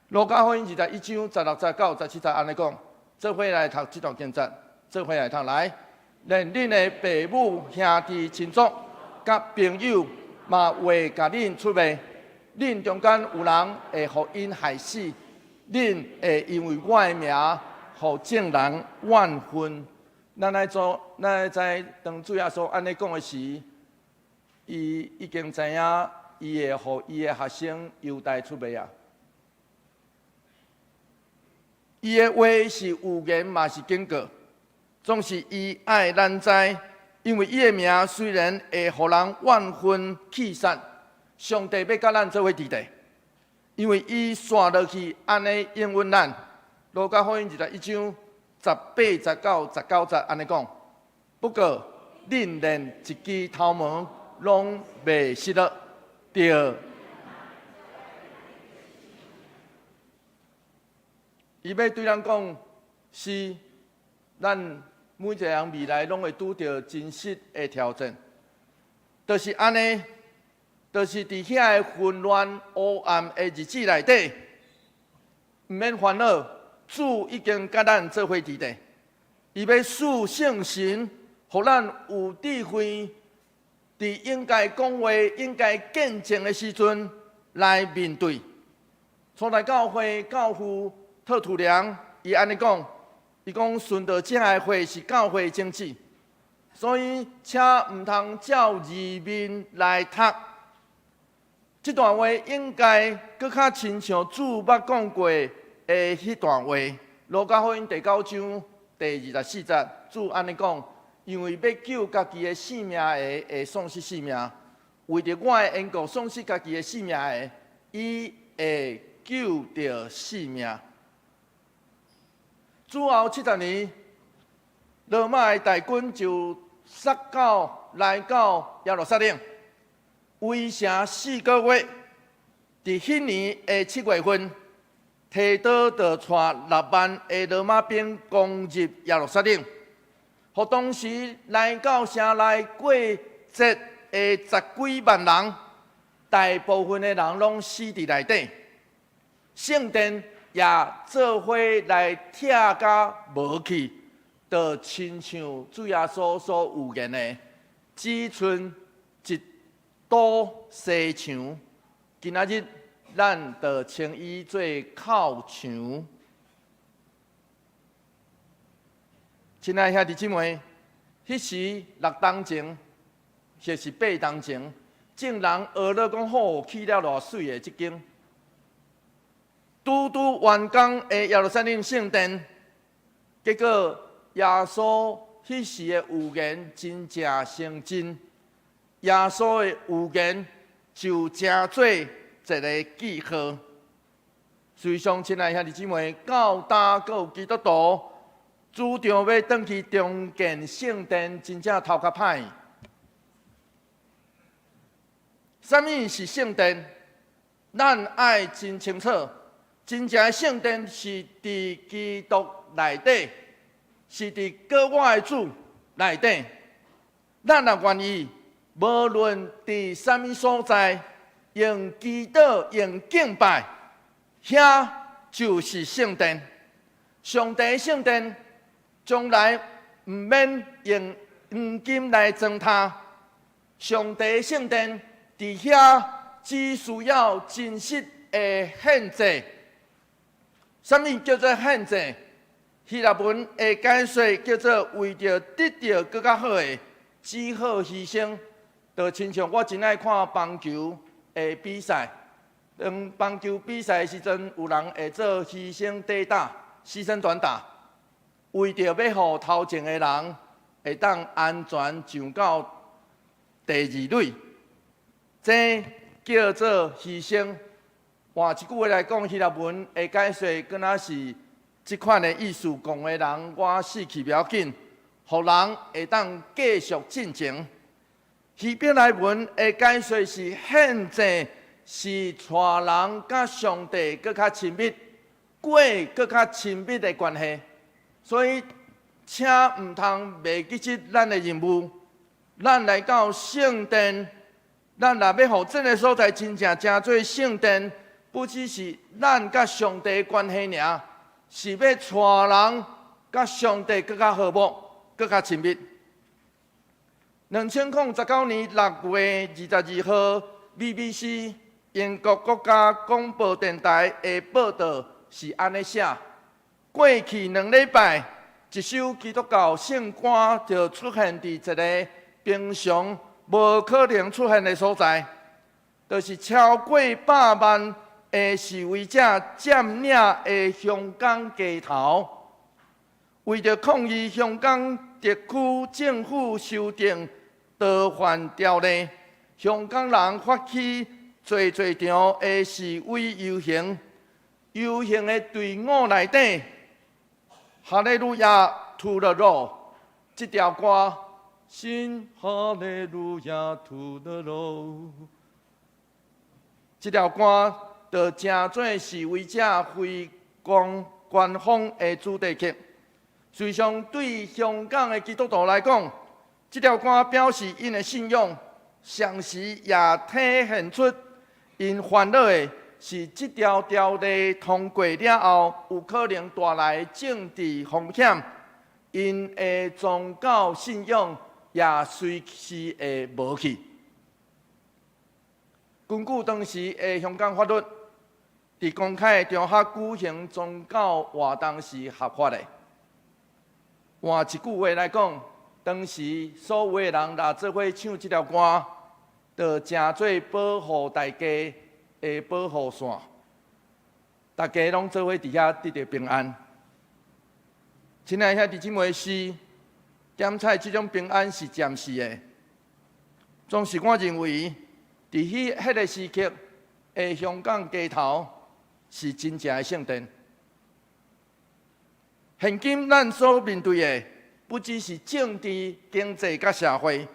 路加福音21章16節到17節按呢講，做伙來讀這段經節，做伙來讀來。連恁的父母、兄弟、親族、佮朋友，嘛會共恁出賣。恁中間有人會予𪜶害死，恁會因為我的名，予眾人怨恨。咱愛做，咱愛知，當主耶穌按呢講的時，伊已經知影，伊會予伊的學生猶大出賣啊。伊的話是預言，嘛是警告。總是伊愛咱知，因為伊的名雖然會予人怨恨棄殺，上帝欲佮咱做伙佇咧，因為伊紲落去按呢應允咱。路加福音21章18節到19節按呢講。不過，恁連一支頭毛攏袂失落，對。伊欲對咱講，是咱每一個人未來攏會拄著真實的挑戰，就是按呢，就是佇遐个混亂烏暗的日子內底，毋免煩惱，主已經佮咱做伙佇咧，伊欲賜聖神，予咱有智慧，佇應該講話、應該見證的時陣來面對。初代教會教父特土良，伊按呢講，伊講殉道者的血是教會的種子，所以請毋通照字面來讀。這段話應該閣較親像主捌講過的彼段話。路加福音第9章第24節，主按呢講。因為欲救家己的性命的，會喪失性命；為著我的緣故喪失家己的性命的，伊會救著性命。主後70年，羅馬的大軍就殺到來到耶路撒冷，圍城4個月。佇彼年的7月份，提多就帶6萬的羅馬兵攻入耶路撒冷。予當時來到城內過節的十幾萬人，大部分的人攏死佇內底。聖殿也做伙來拆甲無去，就親像主耶穌所預言的，只賰一堵西牆。今仔日咱就稱伊做哭牆。親愛兄弟姊妹，彼時六冬前，或是八冬前，眾人學咧講好，起了偌媠的這間，拄拄完工的耶路撒冷聖殿，結果耶穌彼時的預言真正成真，耶穌的預言就成做一個記號。事實上，親愛兄弟姊妹，到今閣有基督徒主張欲轉去重建聖殿，真正頭殼歹。啥物是聖殿？咱愛真清楚，真正的聖殿是佇基督內底，是佇閣活的主內底。咱若願意，無論佇啥物所在，用祈禱、用敬拜，遐就是聖殿。上帝聖殿將來毋免用黃金來裝塔，上帝聖殿佇遐只需要真實的獻祭。啥物叫做獻祭？希臘文的解說叫做為著得著閣較好的，只好犧牲。就親像我真愛看棒球的比賽，當棒球比賽的時陣，有人會做犧牲短打。犧牲短打，為著欲予頭前的人會當安全上到第二壘，這叫做犧牲。換一句話來講，希臘文的解說，敢若是這款的意思。戇的人，我死去無要緊，予人會當繼續進前。希伯來文的解說是獻祭，是帶人佮上帝閣較親密。過閣較親密的關係，所以請毋通袂記得咱的任務。咱來到聖殿，咱若欲予這个所在真正成做聖殿，不只是咱佮上帝的關係爾，是欲帶人佮上帝閣較和睦、閣較親密。2019年6月22號，BBC 英國國家廣播電臺的報導。是按呢寫，過去兩禮拜，一首基督教聖歌就出現佇一个平常無可能出現的所在，就是超過百萬的示威者佔領的香港街頭，為著抗議香港特區政府修訂逃犯條例，香港人發起濟濟場的示威遊行，遊行的隊伍內底，哈利路亞 to the Lord 這條歌，Sing 哈利路亞 to the Lord，這條歌就成做示威者非官官方的主題曲。事實上，對香港的基督徒來講，這條歌表示𪜶的信仰，同時也體現出𪜶煩惱的是這條條例通過了後，有可能帶來政治風險，𪜶的宗教信仰也隨時會無去。根據當時的香港法律，佇公開的場合舉行宗教活動是合法的。換一句話來講，當時所有的人若做伙唱這條歌，就成做保護大家的保護傘，大家攏做伙佇遐得著平安。親愛兄弟姊妹是，點彩這種平安是暫時的。總是我認為，佇彼個時刻的香港街頭是真正的聖殿。現今咱所面對的，不只是政治、經濟佮社會，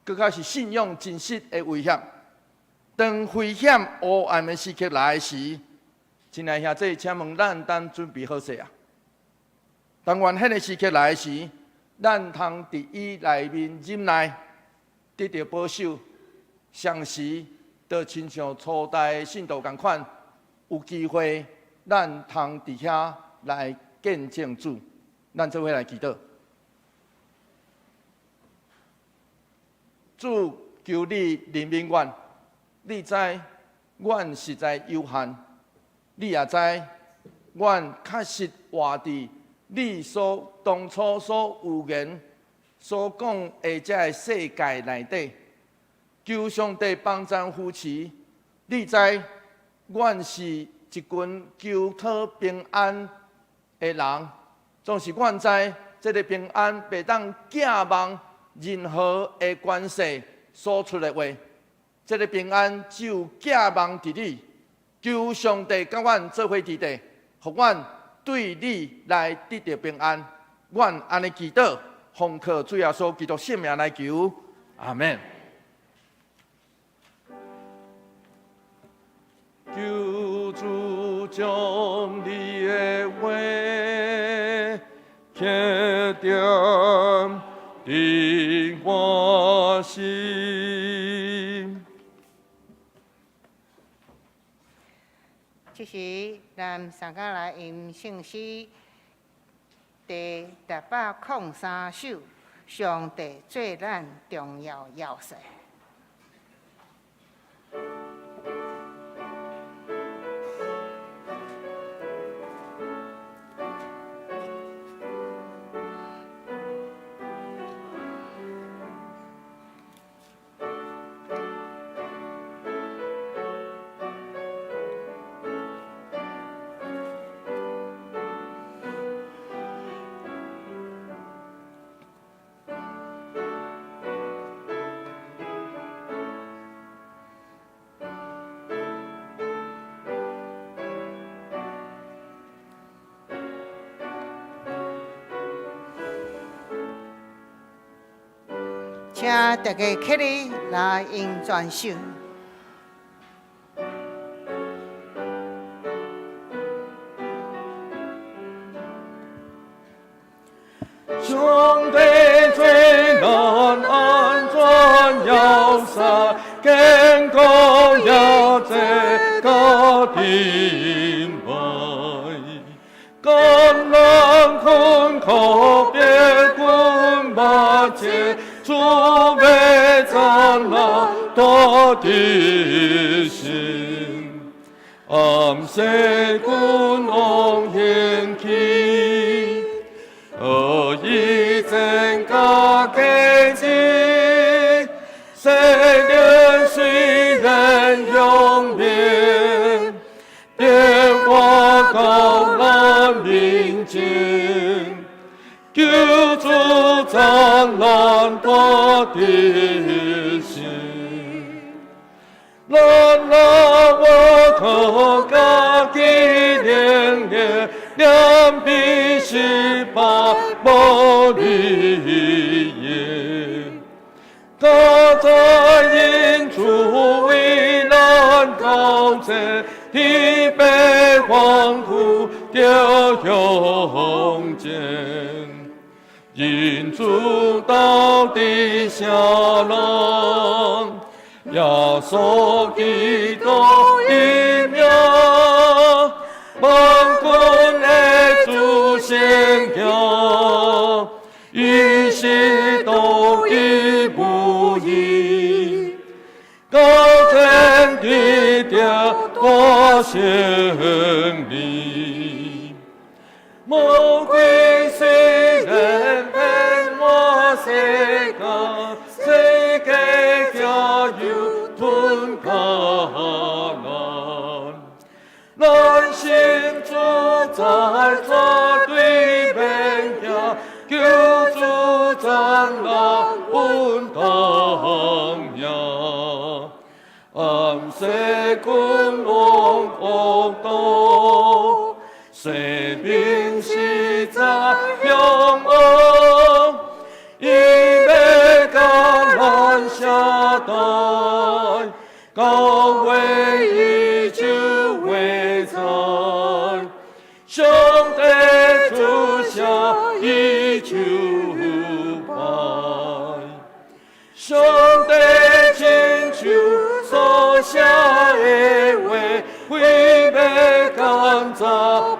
閣較是信仰真實的威脅。當危險烏暗的時刻來時，親愛兄弟，請問咱當準備好勢啊？但願彼個時刻來時，咱通佇伊內面忍耐，得著保守，同時就親像初代的信徒仝款，有機會咱通佇遐來見證主。咱做伙來祈禱。主，求你憐憫阮，你知阮實在有限，你也知阮確實活佇你所當初所預言、所講的這个世界內底。求上帝幫贊扶持，你知阮是一群求討平安的人，總是阮知這个平安袂當寄望任何的權勢所出的話，這个平安只有寄望佇你。求上帝佮阮做伙佇底，予阮對你來得著平安。阮按呢祈禱，奉靠主耶穌基督聖名來求，阿門。求主將你的話刻點佇我心。這時，咱三個來吟聖詩第603首，上帝做咱重要要塞。請大家起立來用轉手。上帝做咱安全要塞，堅固也這家盾牌，艱難困苦別軍馬前，主欲讚咱大得勝。暗世君王興起，惡意增加計計，世人雖然永滅，變化到咱面前，求主讚得勝。咱若倚靠家己能力，念必失敗無利益。佳哉因主為咱交戰，天父歡呼著向前。因主到底啥人，耶穌基督的名，萬軍的主聖行，伊是獨一無二，交戰得著大勝利。魔鬼雖然騙我世界，世界加油吞艱難。咱信主在絕對免驚，求主站立阮同行。暗世君王惡毒，生命實在凶惡，伊欲共咱下代，到尾伊就會在，上帝主下伊就拜，上帝親手所寫的話，非欲趕走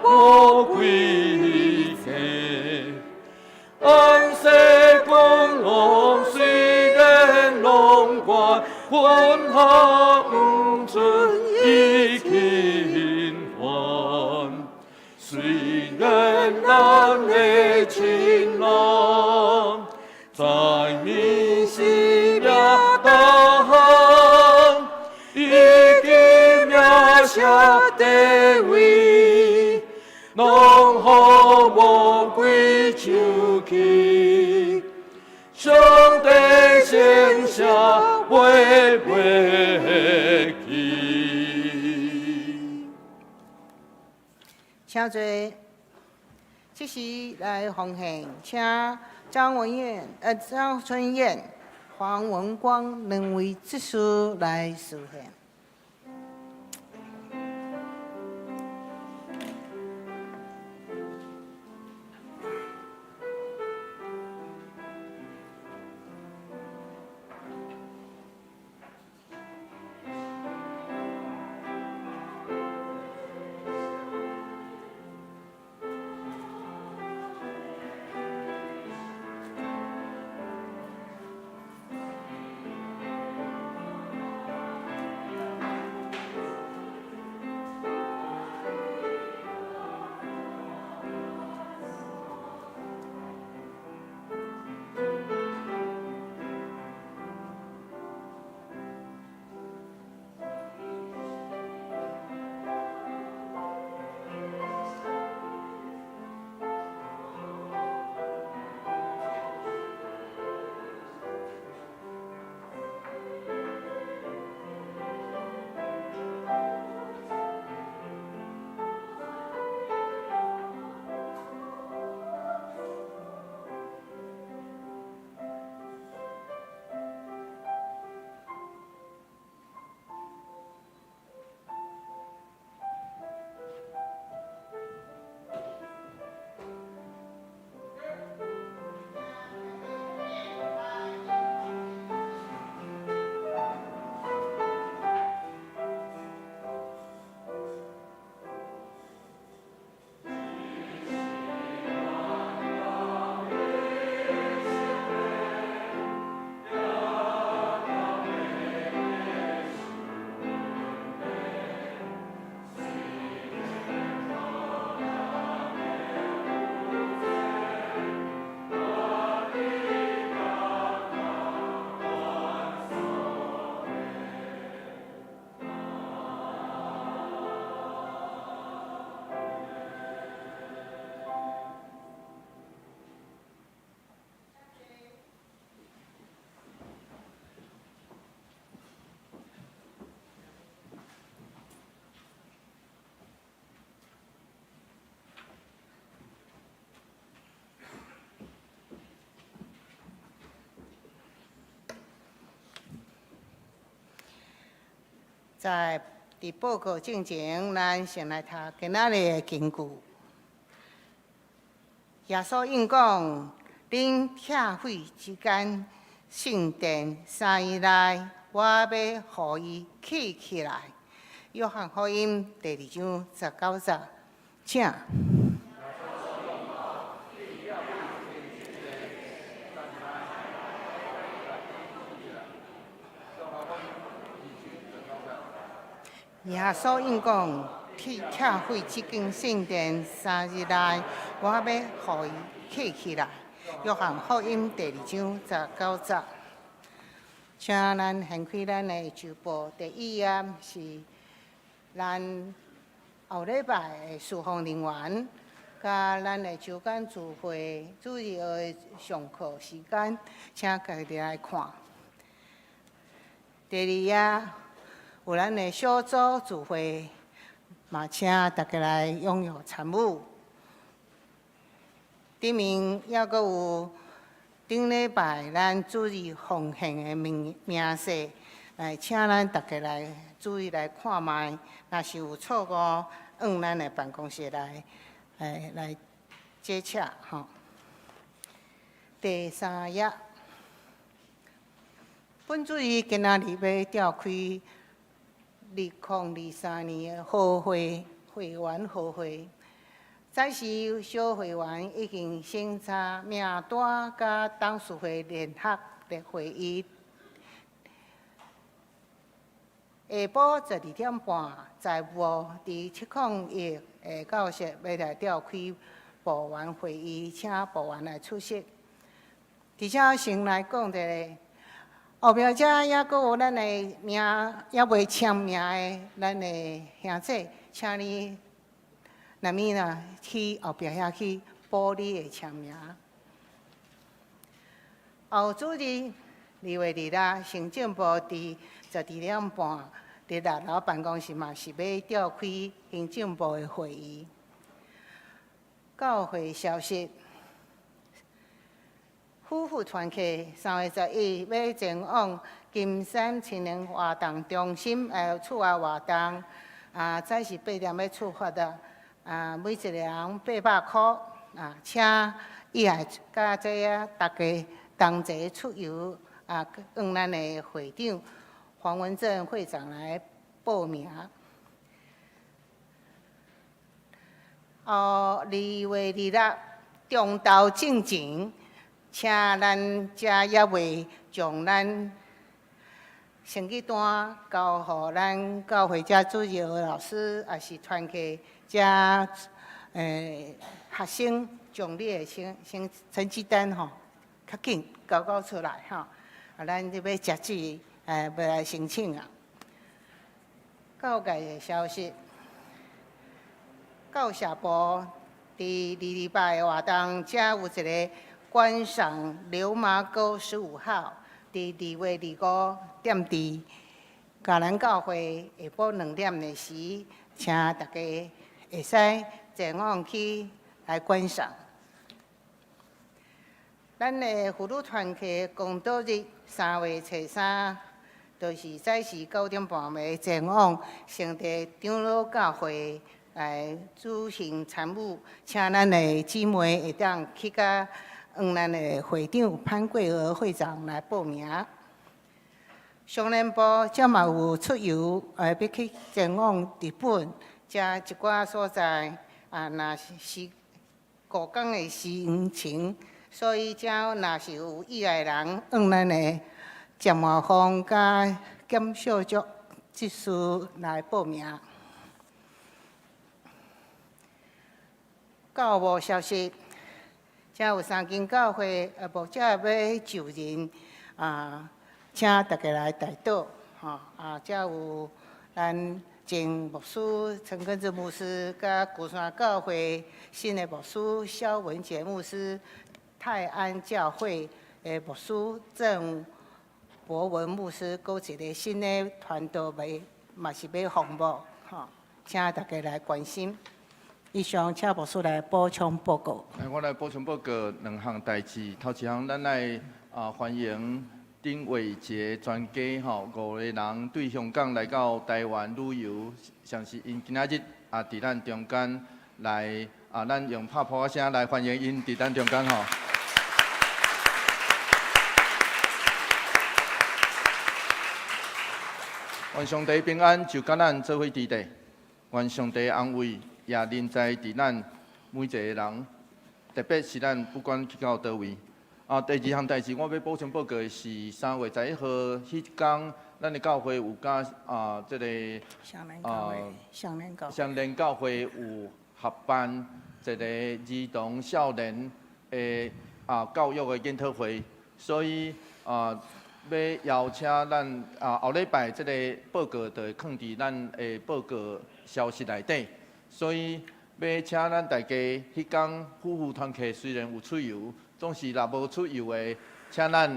魔鬼計。安世君王雖然龍冠，雲下毋准伊侵犯。雖然咱的親人在暝時命大項，已經名寫地位，攏予魔鬼搶去。上帝聖寫袂袂去。請坐。這時來奉獻，請張文燕、張春燕、黃文光兩位執事來司獻。在佇報告進前，咱先來讀今仔日的經句。耶穌應講：恁拆毀這間聖殿，3日內，我欲予伊起起來。約翰福音第二章十九節，請。耶穌應講：拆毀這間聖殿，3日內，我欲予伊起起來。約翰福音第二章十九節。請咱掀開咱的週報，第一頁是咱後禮拜的事奉人員，佮咱的週間聚會主日的上課時間，請家己來看。第二頁有咱的小組聚會，嘛請大家來踴躍參與。頂面猶閣有頂禮拜咱主日奉獻的名明細，來請咱大家來注意來看覓，若是有錯誤，往咱的辦公室來，來接洽吼。第三頁，本主日今仔日欲召開2023年的好會會員好會，早時小會員已經審查名單，佮董事會聯合的會議。下晡12點半，財務佇701的教室欲來召開部員會議，請部員來出席。佇遮先來講一下，後壁遮猶閣有咱的名，猶未簽名的咱的兄弟，請你若物啦去後壁遐去補你的簽名。後主日2月2日，行政部佇12點半，佇六樓辦公室嘛是欲召開行政部的會議。教會消息，夫婦團契3月11欲前往金山青年活動中心厝外活動，啊，早時8點欲出發啊，啊，每一个人800箍，啊，請意愛佮這啊，大家同齊出遊，啊，向咱的會長黃文正會長來報名。哦，2月26中晝進前，請咱遮猶未將咱成績單交予咱教會遮主日學老師，抑是團契遮學生，將你的成績單吼，較緊交交出來吼。啊，咱就欲截止，欲來申請啊。教界的消息，教社部佇二禮拜的活動，遮有一个觀賞流麻溝15號，佇2月25踮佇嘉南教會下晡2點的時，請大家會使前往去來觀賞。咱的婦女團契公道日3月初3，就是早時9點半欲前往聖地長老教會來舉行參與，請咱的姊妹會當去佮向咱的會長潘桂娥會長來報名。商聯部遮嘛有出遊，欲去前往日本，遮一寡所在，啊，若是5工的行程，所以遮若是有意愛的人，向咱的鄭茂芳佮檢小組執事來報名。教務消息，遮有三間教會，牧者欲就任，啊，請大家來代禱，吼，啊，遮有咱前牧師陳根志牧師，佮龜山教會新的牧師蕭文傑牧師，泰安教會的牧師鄭博文牧師，閣一个新的團隊欲，嘛是欲服務，吼，請大家來關心。以上，請牧師來補充報告。來，我來補充報告兩項代誌。頭一項，咱來啊歡迎丁偉傑專家吼，五个人對香港來到台灣旅遊，上是𪜶今仔日也佇咱中間來啊，咱用拍噗仔聲來歡迎𪜶佇咱中間吼。願上帝平安就佮咱做伙佇咧，願上帝安慰也臨在佇咱每一个人，特別是咱不管去到佗位。啊，第二項代誌，我欲補充報告的是3月11號彼工，咱的教會有佮啊，這個啊，雙連教會有合辦一個兒童少年的啊教育的研討會，所以啊，欲邀請咱啊後禮拜這個報告就會囥佇咱的報告消息內底，所以欲請咱大家彼工夫婦團契雖然有出遊，總是若無出遊的，請咱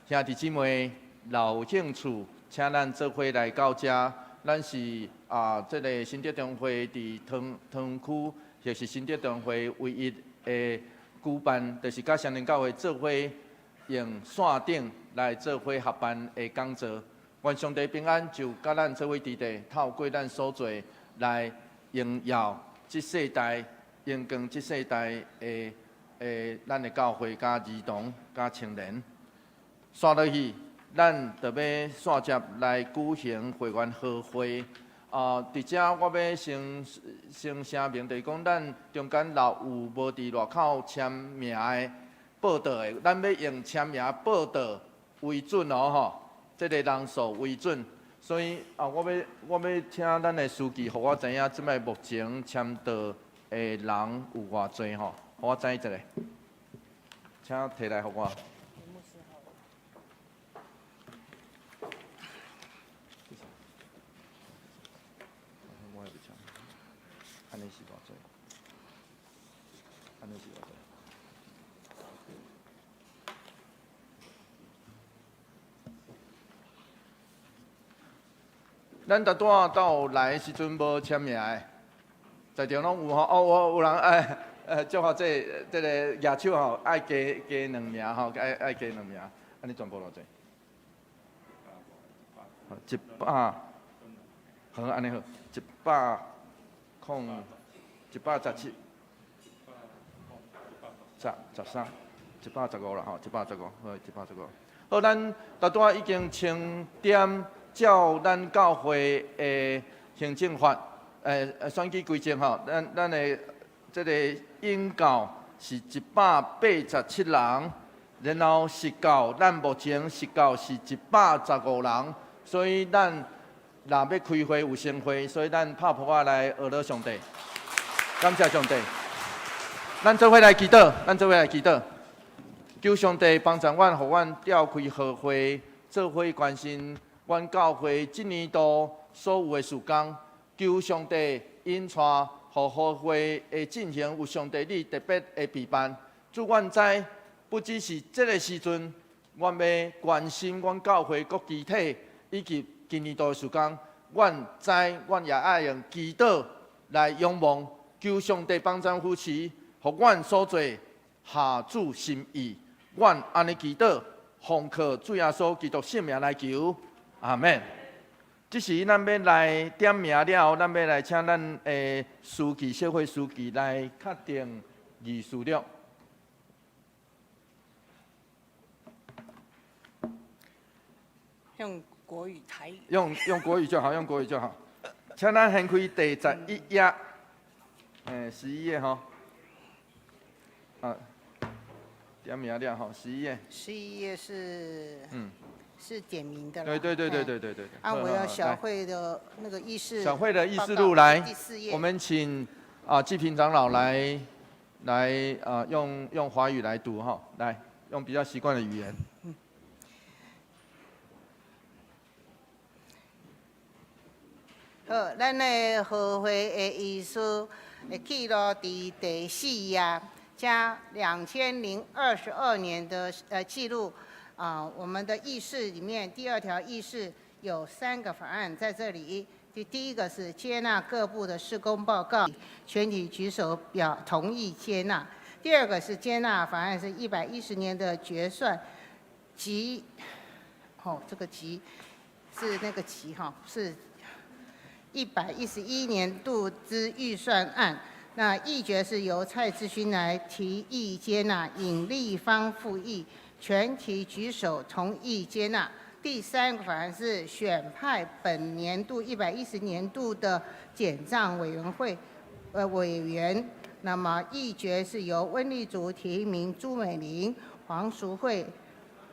兄弟姊妹若有興趣，請咱做伙來到遮。咱是啊，這個新竹中會佇桃園區，或是新竹中會唯一的舉辦，就是佮雙連教會做伙用線頂來做伙合辦的講座。願上帝平安就佮咱做伙佇咧，透過咱所做來榮耀這世代，榮光這世代的。誒，咱的教會佮兒童佮青年，紲落去，咱就欲紲接來舉行會員和會。啊，佇遮我欲先先聲明，就是講咱中間若有無佇外口簽名的報到的，咱欲用簽名報到為準哦吼，這個人數為準。所以啊，我欲我欲請咱的司機，予我知影這擺目前簽到的人有偌濟吼。予我知一下，請提來予我。我袂簽，按呢是偌濟？按呢是偌濟？咱拄仔到來的時陣無簽名的，在場攏有吼，哦，有有人愛。祝福這這個舉手吼，愛加加兩名吼，愛愛加兩名，按呢全部偌濟？一百，好，按呢好，一百空一百十七，十十三，一百十五啦吼，一百十五，好，一百十五。好，咱拄仔已經清點照咱教會的行政法，選舉規則吼，咱咱的。這個應到是一百八十七人，然後實到咱目前實到是一百十五人，所以咱若欲開會有成會，所以咱拍噗仔來學樂上帝，感謝上帝。咱做伙來祈禱，咱做伙來祈禱，求上帝幫助阮，予阮召開和會，做伙關心阮教會這年度所有的事工，求上帝引帶。予和會的進行有上帝你特別的備辦，主阮知，不只是這個時陣，阮欲關心阮教會各肢體以及今年度的事工，阮知，阮也愛用祈禱來仰望，求上帝幫贊扶持，予阮所做合主心意。阮按呢祈禱，奉靠主耶穌基督聖名來求，阿門。這時，咱欲來點名了後，咱欲來請咱的司機、小會司機來確定議事錄。用國語、台語。用用國語就好，用國語就好。請咱掀開第十一頁，欸，十一頁吼。啊，點名了吼，十一頁。十一頁是。是點名的。對對對對對對對。啊，我要小會的那個議事。小會的議事錄來，我們請啊季平長老來來啊用用華語來讀哈，來用比較習慣的語言。好，咱的和會的議事的記錄佇第四頁，將2022年的記錄。啊，我們的議事裡面第二條議事有三個法案在這裡。第一個是接納各部的事工報告，全體舉手表同意接納。第二個是接納法案是110年的決算及吼，這個集是那個集哈，是111年度之預算案。那議決是由蔡志勳來提議接納，尹麗芳附議，全體舉手同意接納。第三個法案是選派本年度110年度的檢帳委員會委員。那麼議決是由溫麗竹提名朱美玲、黃淑惠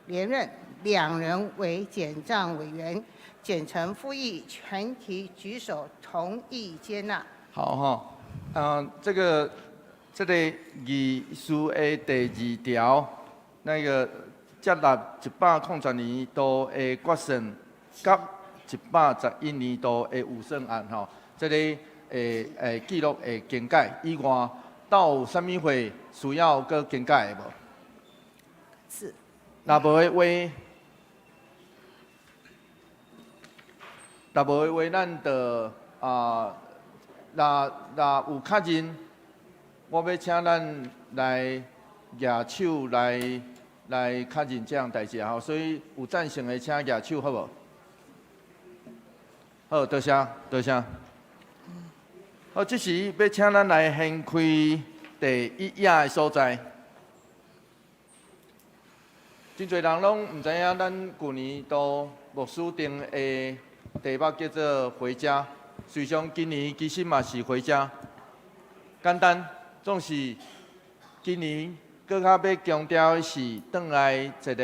連任，兩人為檢帳委員。簡成附議，全體舉手同意接納。好哈，這個議事的第二條，那個接納110年度的決算，佮111年度的預算案吼，這個記錄會更改以外，到有啥物會需要閣更改的無？是。若無的話，若無的話，咱就啊，若有確認，我欲請咱來舉手來確認這項代誌吼，所以有贊成的請舉手好無？好，多謝，多謝。好，這時欲請咱來掀開第一頁的所在。真濟人攏毋知影，咱舊年度牧師定的題目叫做回家。實際上，今年其實嘛是回家。簡單，總是今年閣較欲強調的是，轉來一個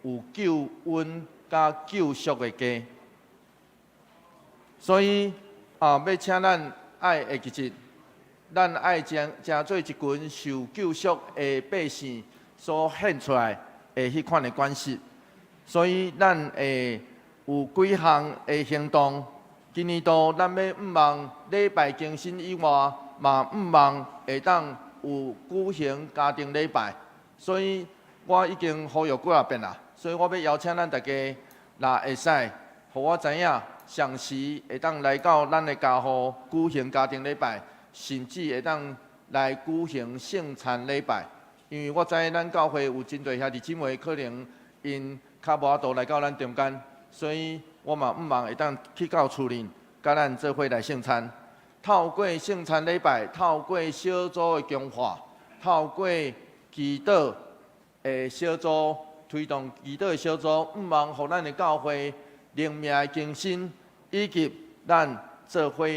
有救恩佮救贖的家。所以啊，欲請咱愛會記得，咱愛成做一群受救贖的百姓所獻出來的彼款的關係。所以咱會有幾項的行動。今年度咱欲向望禮拜更新以外，嘛向望會當有舉行家庭禮拜。所以我已經呼籲幾仔遍啦。所以我欲邀請咱大家，若會使，予我知影，啥時會當來到咱的家戶舉行家庭禮拜，甚至會當來舉行聖餐禮拜。因為我知咱教會有真濟兄弟姊妹，可能𪜶較無法度來到咱中間，所以我嘛向望會當去到厝裡，佮咱做伙來聖餐。透過聖餐禮拜，透過小組的強化，透過祈禱的小組推動祈禱的小組，向望予咱的教會靈命的更新，以及咱做伙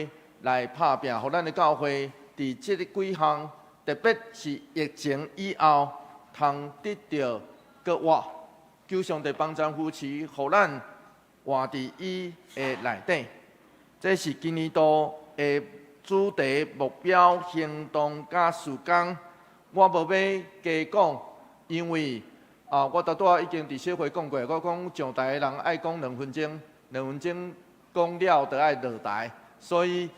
來拍拚，予咱的教會佇這个幾項，特別是疫情以後，通得著閣活。求上帝幫贊扶持，予咱活佇伊的內底。這是今年度的主題、目標、行動佮時間。我無欲加講，因為啊，我拄拄仔已經佇小會講過，我講上台的人愛講2分鐘，2分鐘講了就愛落台，所以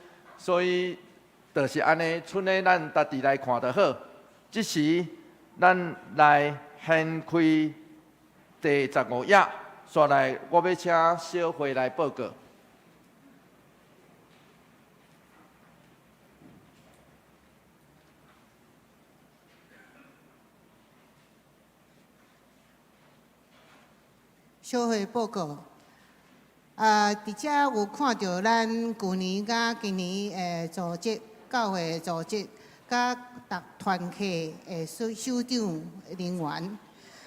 就是按呢，賰咧咱家己來看就好。這時，咱來掀開第15頁，紲來我欲請小慧來報告。小慧報告。啊，佇遮有看著咱舊年佮今年的組織，教會的組織，佮逐團契的首長人員。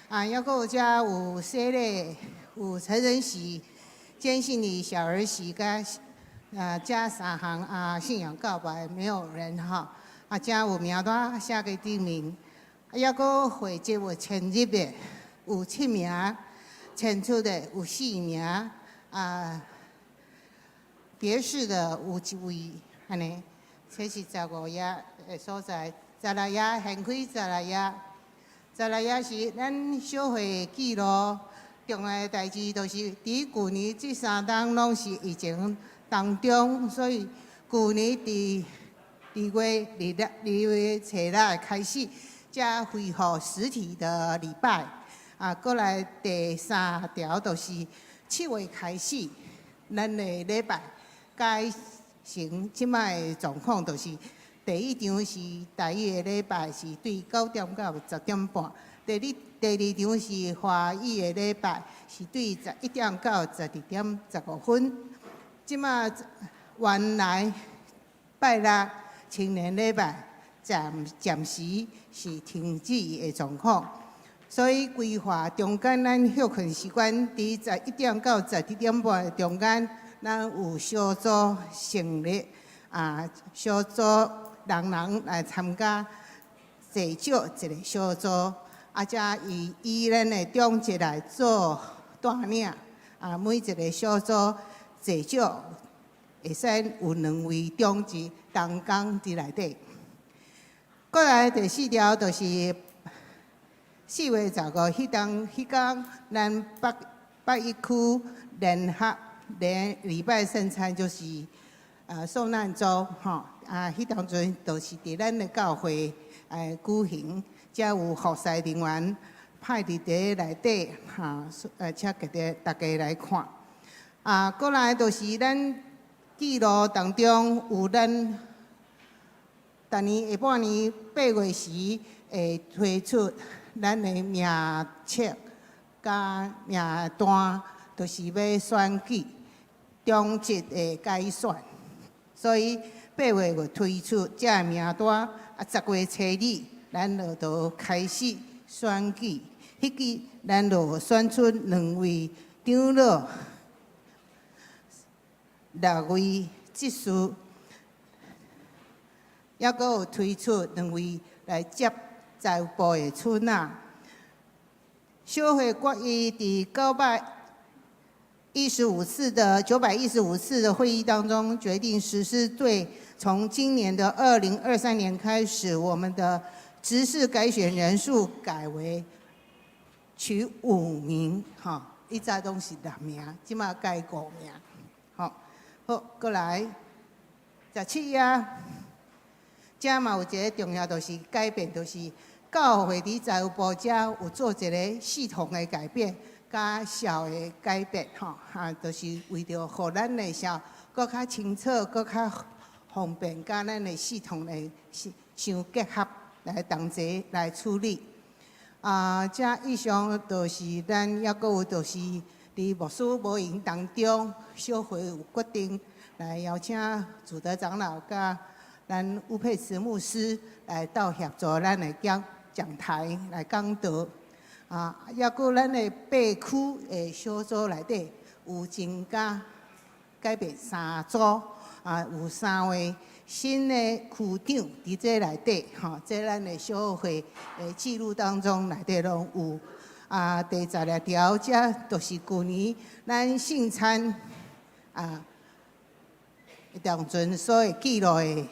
啊，猶閣有遮有洗禮，有成人洗、堅信禮、小兒洗，佮這三項啊信仰告白沒有人哈。啊，遮有名單寫佇頂面。啊，猶閣會籍有遷入的，有七名；遷出的有四名。啊，別室的有一位，按呢，這是15頁的所在。16頁掀開16頁，16頁是咱小會記錄重要的代誌，就是佇舊年這三冬攏是疫情當中，所以舊年佇2月2日、2月初6開始，才恢復實體的禮拜。啊，過來第三條就是7月開始，咱的禮拜改成這擺的狀況，就是第一場是台語的禮拜是對9點到10點半，第二場是華語的禮拜，是對11點到12點15分。這馬原來拜六青年禮拜暫時是停止的狀況，所以規劃中間咱歇睏時間佇11點到12點半的中間，咱有小組成立啊，小組人人來參加，至少一个小組，啊，才以咱的長執來做帶領，啊，每一个小組至少會使有兩位長執同工佇內底。過來第四條就是4月15彼當彼工，咱北一區聯合聯禮拜聖餐就是受難週吼，啊，彼當陣就是佇咱的教會舉行，才有服侍人員派佇內底哈，請大家來看。啊，過來就是咱記錄當中有咱逐年下半年8月時會推出咱的名冊佮名單，就是欲選舉長執的改選，所以8月就推出這个名單，啊，10月初二，咱就開始選舉。彼支咱就選出兩位長老，六位執事，抑閣有推出兩位來接財務部的出納。小會決議佇915次的會議當中，決定實施對從今年的2023年開始，我們的執事改選人數改為取五名，哈，以前攏是六名，這馬改五名，好，好，過來17頁，這嘛有一个重要，就是改變，就是教會佇財務部遮有做一个系統的改變，佮小的改變，吼，哈，就是為著予咱的社閣較清楚、閣較方便，佮咱的系統來相結合來同齊來處理。啊，這以上就是咱抑閣有就是佇牧師無閒當中，小會有決定來邀請主德長老佮咱烏佩慈牧師來到協助咱的講台來講道。啊，抑閣咱的八區的小組內底有增加改變三組，啊，有三位新的區長佇這內底，吼，這咱的小會的記錄當中內底攏有。啊，第16條，這就是舊年咱聖餐啊，當陣所會記錄的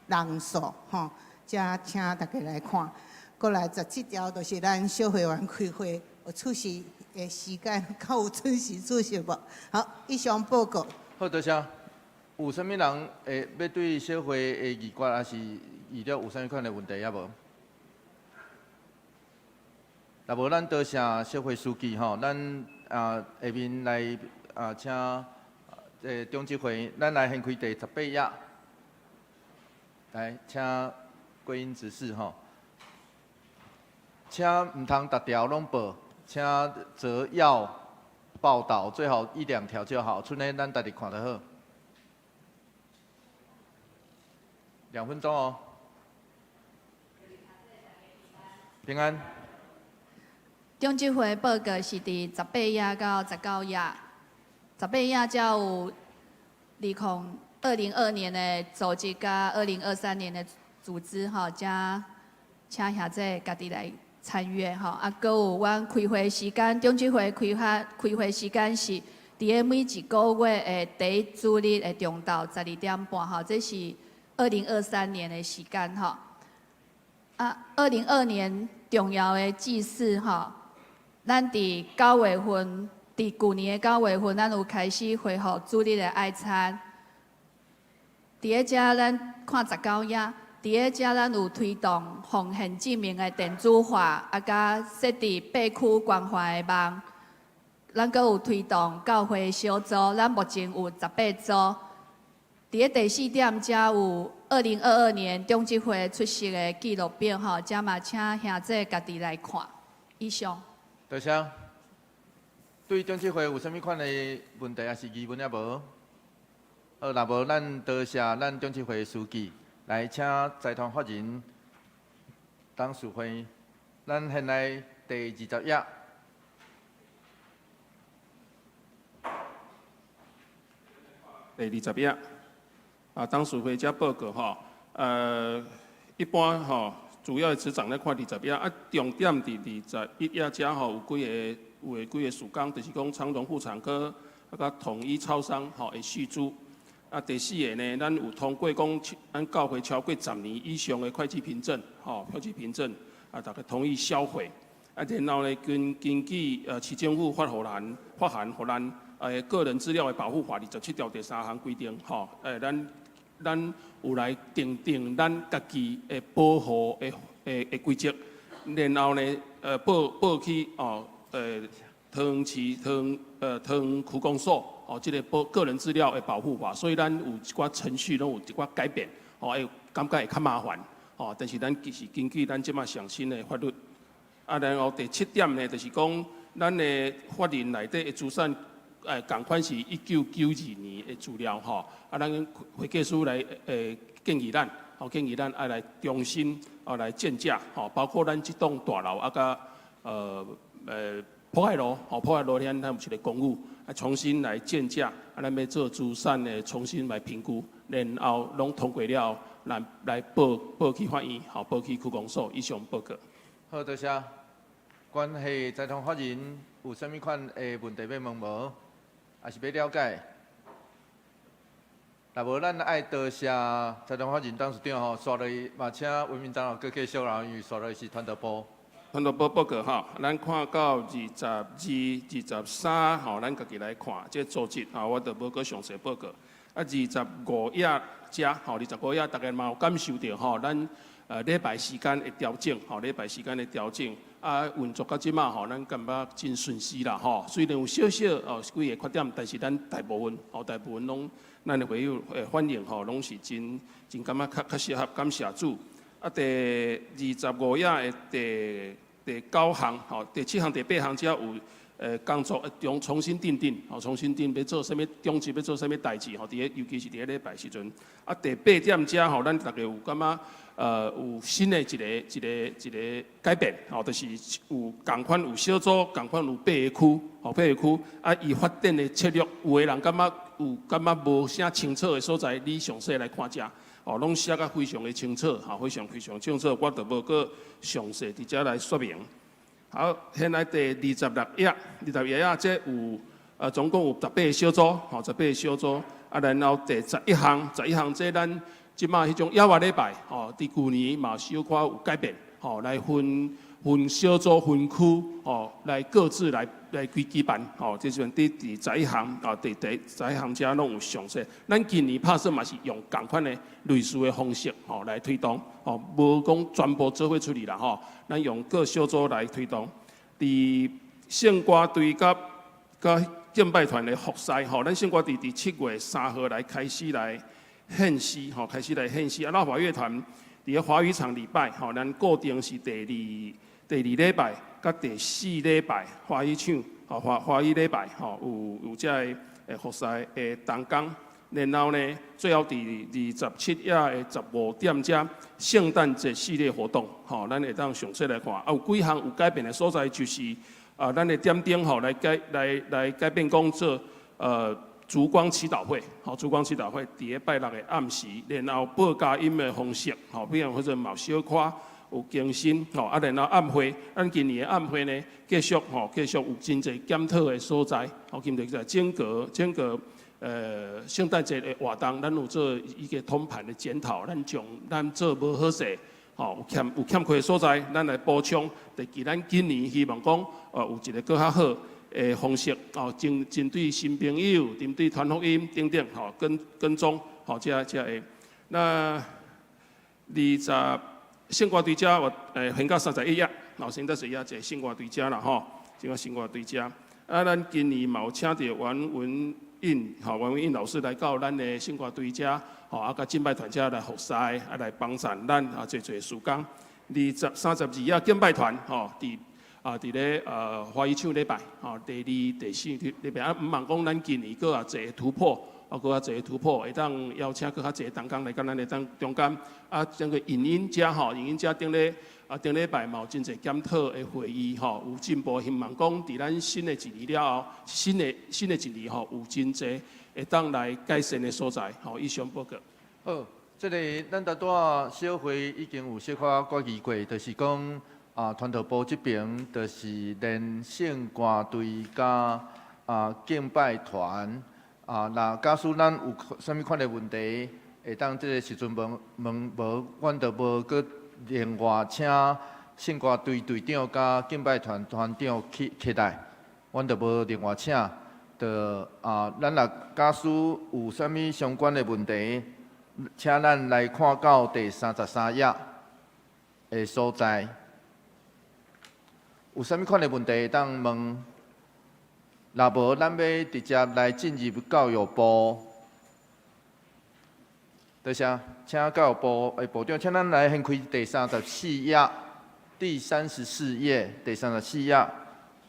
人數，吼，這請大家來看。過來17條，就是咱小會員開會有出席的時間，敢有準時出席無？好，以上報告。好，多謝。有啥物人會欲對小會的議決，抑是遇著有啥物款的問題抑無？若無，咱多謝小會書記吼，咱啊下面來啊請這長執會，咱來掀開第18頁，來請桂英執事吼。請毋通逐條攏報，請擇要報導，最好一兩條就好，賰呢咱家己看就好。2分鐘哦。平安。長執會報告是佇18頁到19頁，18頁才有2022年的組織佮2023年的組織吼，才請兄弟家己來參閱吼。啊，閣有阮開會時間，長執會開會時間是佇咧每一個月的第一主日的中晝12點半吼，這是二零二三年的時間吼。啊，2022年重要的祭事吼，咱佇九月份，佇舊年的九月份，咱有開始恢復主日的愛餐。佇咧遮，咱看19頁，佇咧遮，咱有推動奉獻證明的電子化，啊，佮設置八區關懷的網。咱閣有推動教會小組，咱目前有18組。佇咧第四點，遮有2022年長執會出席的記錄表吼，遮嘛請兄弟家己來看。以上。多謝。對長執會有啥物款的問題，抑是疑問猶無？好，若無，咱多謝咱長執會書記來請財團法人董事會。咱現在第20頁。第20頁，啊，董事會遮報告吼，一般吼，主要的執掌咧看二十頁，啊，重點佇21頁遮吼，有幾个有的幾个事工，就是講長榮婦產科啊，佮統一超商吼的續租。啊，第四个呢，咱有通過講，咱教會超過10年以上的會計憑證，吼，會計憑證，啊，逐家同意銷毀。啊，然後呢，根據市政府發函予咱，個人資料的保護法27條第三項規定，吼，咱有來訂定咱家己的保護的規則，然後呢，報去哦，桃園市桃園區公所，哦，這个保個人資料的保護法，所以咱有一寡程序攏有一寡改變，哦，會感覺會較麻煩，哦，但是咱其實根據咱這馬上新的法律，啊，然後第七點呢，就是講咱的法人內底的資產，仝款是1992年的資料，吼，啊，咱會計師來建議咱，吼，建議咱愛來重新哦來鑑價，吼，包括咱這棟大樓啊，佮埔海路，吼，埔海路遐咱有一个公寓，啊，重新來鑑價，啊，咱欲做資產的重新來評估，然後攏通過了後，來來報去法院，吼，報去區公所，以上報告。好，多謝。關係財團法人有啥物款的問題欲問無？抑是欲了解？若無，咱愛多謝財團法人董事長吼，紲落去嘛，請文明長老閣繼續啦，因為紲落去是傳道部。傳道部報告吼，咱看到22、23吼，咱家己來看這個組織吼，我就無閣詳細報告。啊，25頁遮吼，25頁逐家嘛有感受著吼，咱禮拜時間的調整吼，禮拜時間的調整，啊運作到這馬吼，咱感覺真順遂啦吼。雖然有小小哦幾个缺點，但是咱大部分吼，大部分攏咱的會友反應吼，攏是真真感覺較較適合，感謝主。啊，第25頁的第九項，吼，第七項、第八項，遮有工作重新訂定，吼，重新訂欲做啥物，中級欲做啥物代誌，吼，佇咧尤其是佇咧禮拜時陣。啊，第八點遮吼，咱逐家有感覺有新的一个改變，吼，就是有仝款有小組，仝款有八个區，吼，八個區，啊，伊發展的策略，有的人感覺有感覺無啥清楚的所在，你詳細來看遮。哦，攏寫甲非常的清楚，吼，非常非常清楚，我就無閣詳細佇遮來說明。好，現在第26頁，26頁這有總共有18個小組，吼，十八個小組。啊，然後第11項，十一項這咱這馬彼種野外禮拜，吼，佇舊年嘛小可有改變，吼，來分小組分區，吼，來各自來舉辦，吼，這時陣佇第十一項，啊，第十一項遮攏有詳細。咱今年拍算嘛是用仝款的類似的方式，吼，來推動，吼，無講全部做伙出去啦，吼，咱用各小組來推動。佇聖歌隊佮敬拜團的服侍，吼，咱聖歌隊佇7月3號來開始來獻詩，吼，開始來獻詩。啊，老華樂團佇个華語場禮拜，吼，咱固定是第二禮拜佮第四禮拜華語唱，吼，華語禮拜，吼，有這个服侍的同工。然後呢，最後佇27頁的15點遮，聖誕節系列活動，吼，咱會當詳細來看。啊，有幾項有改變的所在，就是啊，咱的點燈吼來改來改變講做燭光祈禱會，吼，燭光祈禱會佇咧拜六的暗時，然後報佳音的方式，吼，比如或者嘛小可有更新，吼，啊，然後暗會，咱今年的暗會呢，繼續吼，繼續有真濟檢討的所在，吼，今日在整個聖誕節的活動，咱有做一個通盤的檢討，咱將咱做無好勢，吼，有欠缺的所在，咱來補充。特別咱今年希望講，有一個閣較好的方式，哦，針對新朋友，針對傳福音等等，吼，跟蹤，吼，這個。那二十聖歌隊遮我翻到31頁，哦，31頁一個聖歌隊遮啦，吼，這個聖歌隊遮。啊，咱今年嘛有請著袁文印，吼，袁文印老師來到咱的聖歌隊遮，吼，啊，佮敬拜團遮來服侍，啊，來幫贊咱啊，濟濟時間。32頁敬拜團，吼，佇啊，佇咧華語唱禮拜，吼，第二、第四禮拜啊，毋茫講咱今年閣較濟突破，啊，閣較濟突破，會當邀請閣較濟同工來佮咱的當中間，啊，這個影音遮吼，影音遮頂咧啊，頂禮拜嘛有真濟檢討的會議吼，有進步，希望講佇咱新的一年了後，新的一年吼，有真濟會當來改善的所在，吼，以上報告。好，這个咱拄仔小會已經有小可決議過，就是講啊，傳道部這邊就是連聖歌隊佮敬拜團啊，若假使咱有啥物款的問題，會當這个時陣問問無，阮就無閣另外請聖歌隊隊長佮敬拜團團長起來，阮就無另外請。就啊，咱若假使有啥物相關的問題，請咱來看到第三十三頁的所在。有啥物款的問題會當問？若無，咱欲直接來進入教育部。多謝，請教育部的部長，請咱來掀開第三十四頁，第三十四頁，第三十四頁，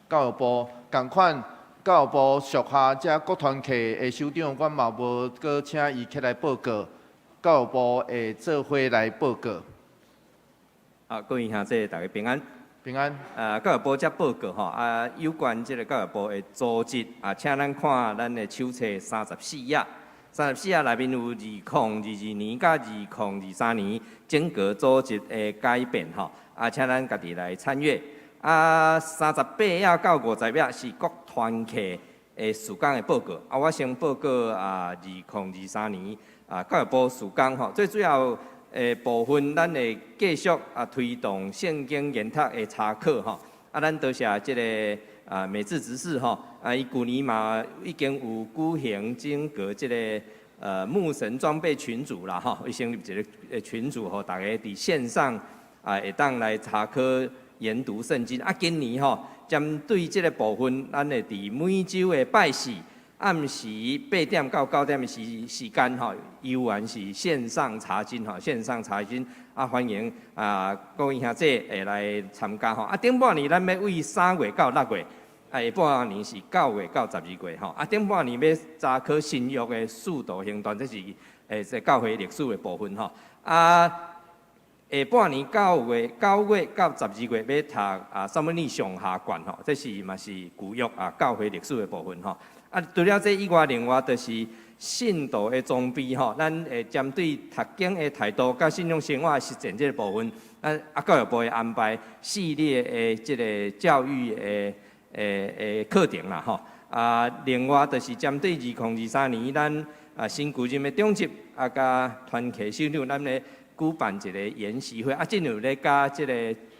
教育部仝款，教育部屬下遮各團契的首長，阮嘛無閣請伊起來報告，教育部會做伙來報告。啊，各位兄弟，大家平安。平安。教育部遮報告吼，啊，有關這个教育部的組織啊，請咱看咱的手冊三十四頁，三十四頁內面有2022年佮2023年整個組織的改變吼，啊，請咱家己來參閱。啊，38頁到50頁是各團契的事工的報告。啊，我先報告啊，2023年啊，教育部事工吼，最主要的部分，咱會繼續啊推動聖經研讀的查考吼。啊，咱多謝這个啊美智執事吼，啊，伊舊年嘛已經有舉行整個這个牧神裝備群組啦吼，伊成立一个群組，予大家佇線上啊會當來查考研讀聖經。啊，今年吼，針對這个部分，咱會佇每週的拜四暗時8點到9點的時間吼，猶原是線上查經吼，線上查經啊，歡迎啊各位兄弟會來參加吼。啊，頂半年咱欲對3月到6月，啊，下半年是9月到12月吼。啊，頂半年欲查考新約的使徒行傳，這是這教會歷史的部分吼。啊，下半年9月到12月欲讀啊，撒母耳上下卷吼，這是嘛是舊約啊教會歷史的部分吼。啊，除了這以外，另外就是信徒的裝備吼，咱會針對讀經的態度佮信仰生活實踐這個部分，咱啊教育部會安排系列的這个教育的課程啦吼。啊，另外就是針對2023年咱啊新舊任的長執啊，佮團契首長，咱咧舉辦一個研習會，啊，進入咧佮這个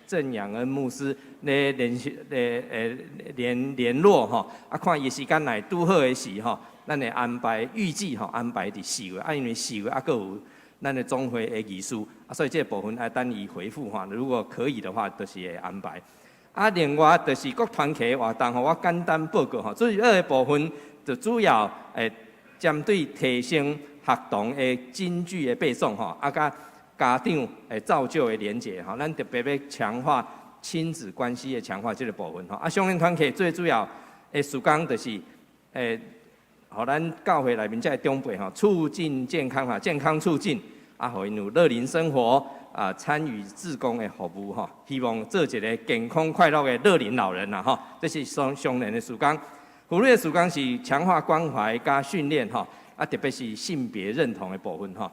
鄭養恩牧師咧聯繫咧聯絡吼，啊，看伊時間來拄好的時吼，咱會安排預計吼安排佇四月，啊，因為四月啊閣有咱的總會的儀式，啊，所以這個部分愛等伊回覆吼，如果可以的話，就是會安排。啊，另外就是各團契活動吼，我簡單報告吼，主要的部分就主要會針對提升學童的金句的背誦吼，啊，佮家長會造就的連結吼，咱特別欲強化親子關係的強化這个部分吼。啊，少年團契最主要的事工就是，予咱教會內面這个長輩吼，促進健康哈，健康促進，啊，予𪜶有樂齡生活啊，參與志工的服務吼，希望做一个健康快樂的樂齡老人啦吼。這是少少年的事工，婦女的事工是強化關懷佮訓練吼，啊，特別是性別認同的部分吼。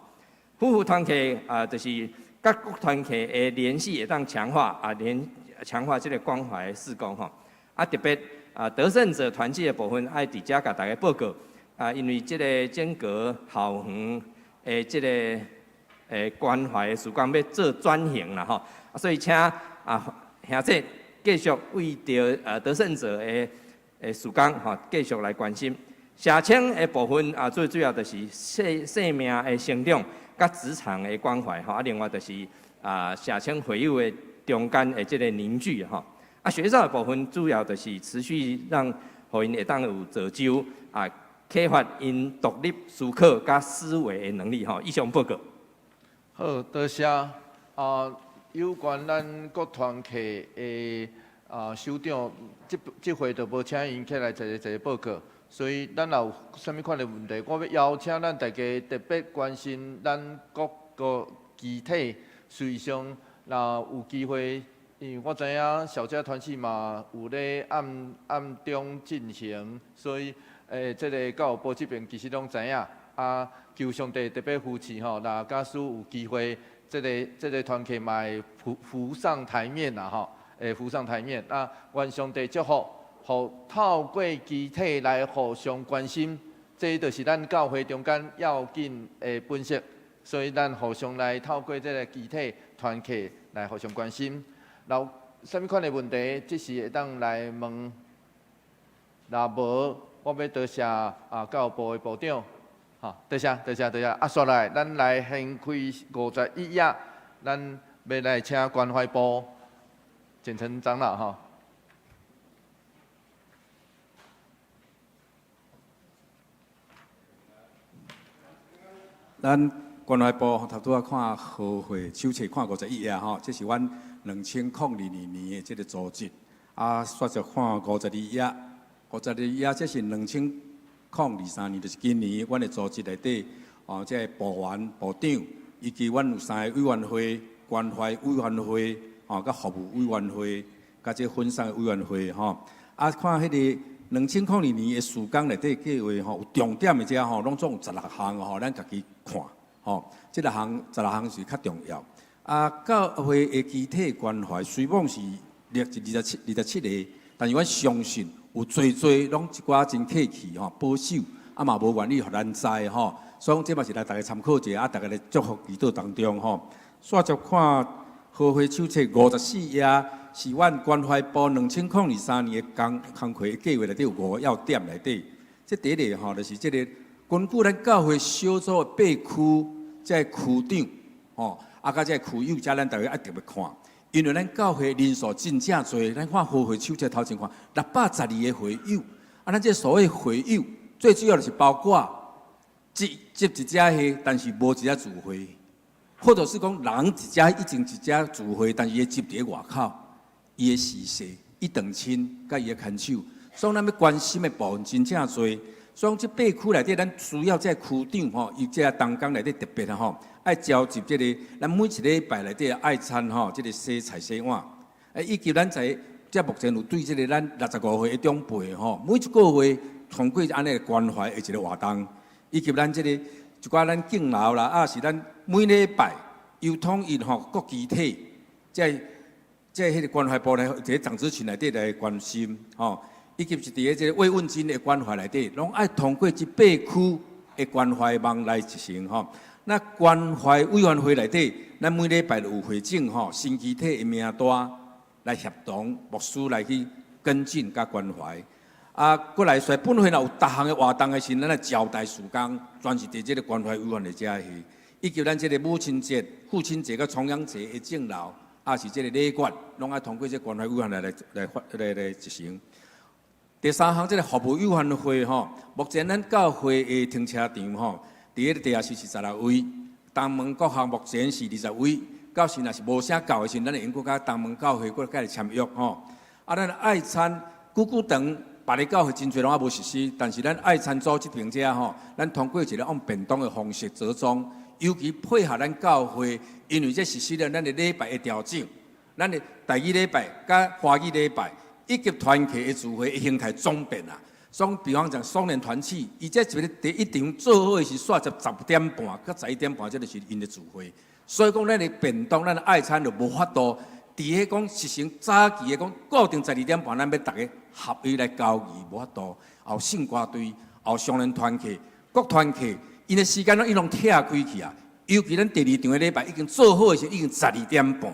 夫婦團契啊，就是佮各團契的聯繫會當強化啊，連強化這个關懷事工吼。啊，特別啊，得勝者團契的部分，愛佇遮共大家報告啊，因為這个整個校園的這个關懷的事工欲做轉型啦吼，啊，所以請啊兄弟繼續為著得勝者的事工吼，繼續來關心。社青的部分啊，最主要就是生命的成長。佮職場的關懷吼，啊，另外就是啊，社青會友的中間的這个凝聚吼。啊，學校的部分主要就是持續讓予𪜶會當有造就啊，啟發𪜶獨立思考佮思維的能力吼。以上報告。好，多謝。啊，有關咱各團契的啊，首長這這回就無請𪜶起來一个一个報告，所以咱若有啥物款的問題，我欲邀請咱大家特別關心咱各個肢體，隨上若有機會，因為我知影小家團契嘛有咧暗暗中進行，所以這个教育部這邊其實攏知影，啊，求上帝特別扶持吼，若假使有機會，這个團契嘛會浮上台面啦吼，會浮上台面。啊，願上帝祝福，予透過肢體來互相關心，這就是咱教會中間要緊的本色。所以咱互相來透過這个肢體團契來互相關心。若有啥物款的問題，這時會當來問。若無，我欲多謝啊教育部的部長，吼，多謝多謝多謝。啊，煞來，咱來掀開51頁，咱欲來請關懷部簡成長老吼。咱關懷部頭拄仔看和會手冊看51頁吼，這是阮2022年的這个組織。啊，煞就看52頁，52頁這是2023年，就是今年阮的組織內底哦，這个部員、部長，以及阮有三个委員會、關懷委員會，吼，佮服務委員會，佮這分送委員會吼。啊，看彼个2002年的事工內底計劃吼，有重點的這吼，攏總有16項吼，咱家己看吼。這六項、16項是較重要。啊，教會的肢體關懷雖罔是列27、27個，但是阮相信有濟濟攏一寡真客氣吼，保守啊嘛無願意予咱知吼。所以講這嘛是來大家參考一下，啊，大家來祝福祈禱當中吼。煞接看和會手冊54頁，是阮關懷部2023年的工工課計劃內底有五個要點內底。這第一個吼，就是這个根據咱教會小組的八區，這个區長吼，啊，佮這个區友，遮咱大家愛特別看，因為咱教會人數真正濟，咱看和會手冊頭前看612個會友，啊，咱這所謂會友，最主要就是包括接接一隻會，但是無一隻聚會，或者是講人一隻已經一隻聚會，但是伊接佇外口，伊的時勢、伊長親、佮伊的牽手，所以咱欲關心的部分真正濟。所以這八區內底，咱需要這个區長吼，伊這個同工內底特別吼，愛召集這个咱每一禮拜內底愛餐吼，這个洗菜洗碗，以及咱在這目前有對這个咱65歲的長輩吼，每一個月通過按呢關懷的一个活動，以及咱這个一寡咱敬老啦，啊是咱每禮拜由統一吼各肢體，這這彼个關懷部來，佇咧長子群內底來關心吼。以及是佇咧這个慰問金的關懷內底，攏愛通過這八區的關懷網來執行吼。那關懷委員會內底，咱每禮拜有會長吼，新肢體的名單來協同牧師來去跟進佮關懷。啊，閣來說本會若有逐項的活動的時陣，咱來交代事工，全是佇這个關懷委員會遮去。以及咱這个母親節、父親節佮重陽節的敬老，啊是這个禮券，攏愛通過這關懷委員來來來發來來執行。第三項，這个服務委員會吼，目前咱教會的停車場吼，佇咧地下室是16位，東門各項目前是20位。到時若是無啥夠的時陣，咱會用閣佮東門教會閣佮來簽約吼。啊，咱愛餐久久長，別个教會真濟攏猶無實施，但是咱愛餐組這邊遮吼，咱通過一个用便當的方式折中，尤其配合咱教會，因為這實施了咱的禮拜的調整，咱的台語禮拜佮華語禮拜。以及團契的聚會的形態轉變啊，所以比方講，雙聯團契，伊這一个第一場做好的是煞接10點半佮11點半，這就是𪜶的聚會。所以講，咱的便當，咱的愛餐就無法度佇咧講實行早期的講固定12點半，咱欲逐个合一來交易，無法度。後聖歌隊，後雙聯團契，各團契，𪜶的時間攏已攏拆開去啊。尤其咱第二場的禮拜已經做好的時，已經十二點半。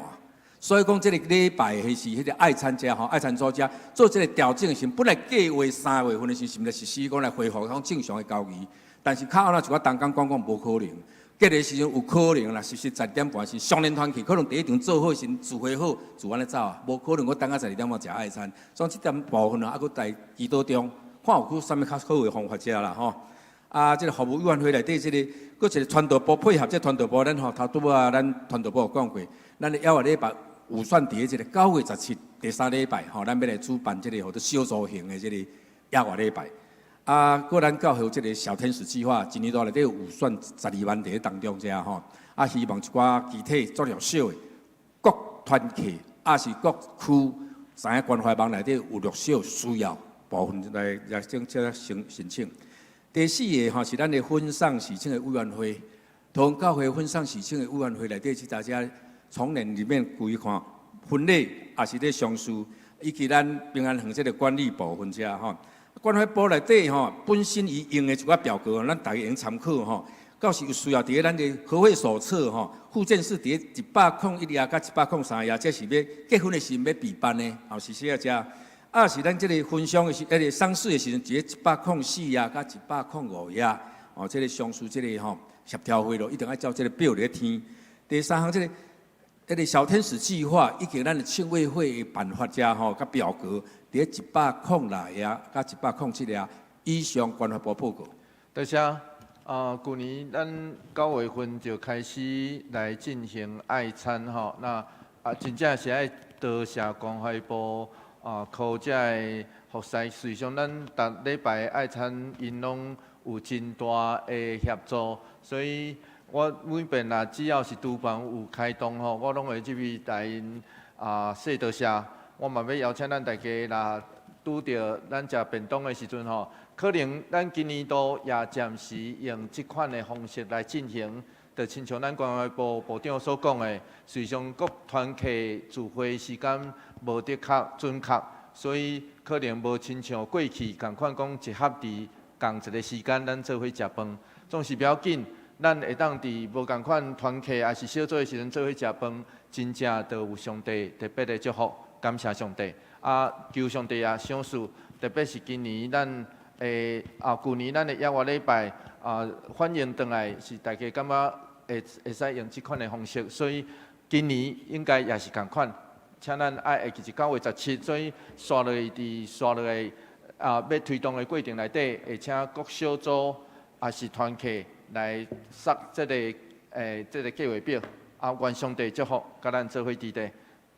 所以講，這个禮拜彼時，彼个愛餐者吼，愛餐組者做這个調整的時，本來計劃3月份的時，是毋是實施講來恢復講正常的交易？但是較後仔一寡同工講講無可能，隔个時陣有可能啦，實施十二點半時，雙連團契可能第一場做好時，聚會好，就按呢走啊，無可能閣等到十二點半食愛餐。所以這點部分啊，猶閣在祈禱中，看有閣啥物較好的方法遮啦吼。啊，這个服務委員會內底這个，閣一个傳道部配合，這個傳道部咱吼頭拄仔咱傳道部有講過，咱的枵仔禮拜。預算佇咧這個9月17第三禮拜吼，咱欲來主辦這個號做小組型的這個野外禮拜。啊，閣咱教會有這個小天使計劃，一年度內底有預算12萬佇咧當中遮吼。啊，希望一寡肢體做弱小的各團契，抑是各區，知影關懷網內底有弱小需要部分來來整這申申請。第四个吼是咱的婚喪喜慶的委員會，桃園教會婚喪喜慶的委員會內底，去大家從年裡面規看婚禮，也是咧喪事，以及咱平安園這个管理部分遮吼。關懷部內底吼，本身伊用的一寡表格，咱大家會用參考吼。到時有需要佇咧咱的和會手冊吼，附件是佇咧101頁佮103頁，這是欲結婚的時陣欲備辦的，吼是寫遮。啊，是咱這个婚喪的時，彼个喪事的時陣，佇咧104頁佮105頁，哦，這个喪事這个吼協調會咯，一定愛照這个表來填。第三項，這个彼个小天使計劃以及咱的慶慰會的辦法遮吼，佮表格，佇咧106頁佮107頁以上關懷部報告。多謝。啊，舊年咱9月份就開始來進行愛餐吼，那啊真正是愛多謝關懷部啊，靠這个服侍，事實上咱逐禮拜愛餐𪜶攏有真大的協助，所以我每遍若只要是廚房有開動吼，我攏會入去來𪜶啊說多謝。我嘛欲邀請咱大家，若拄著咱食便當的時陣吼，可能咱今年度也暫時用這款的方式來進行，就親像咱關懷部部長所講的，隨上各團契聚會時間無的確準確，所以可能無親像過去仝款講集合佇仝一个時間，咱做伙食飯，總是不要緊，咱會當佇無仝款團契抑是小組的時陣做伙食飯，真正就有上帝特別的祝福，感謝上帝。啊，求上帝也賞賜，特別是今年咱的啊，舊年咱的野外禮拜啊，反應轉來是大家感覺會會使用這款的方式，所以今年應該也是仝款，請咱愛會記住9月17，所以紲落去佇紲落來啊，欲推動的過程內底，會請各小組抑是團契來設這个這个計劃表，啊，願上帝祝福，佮咱做伙佇咧。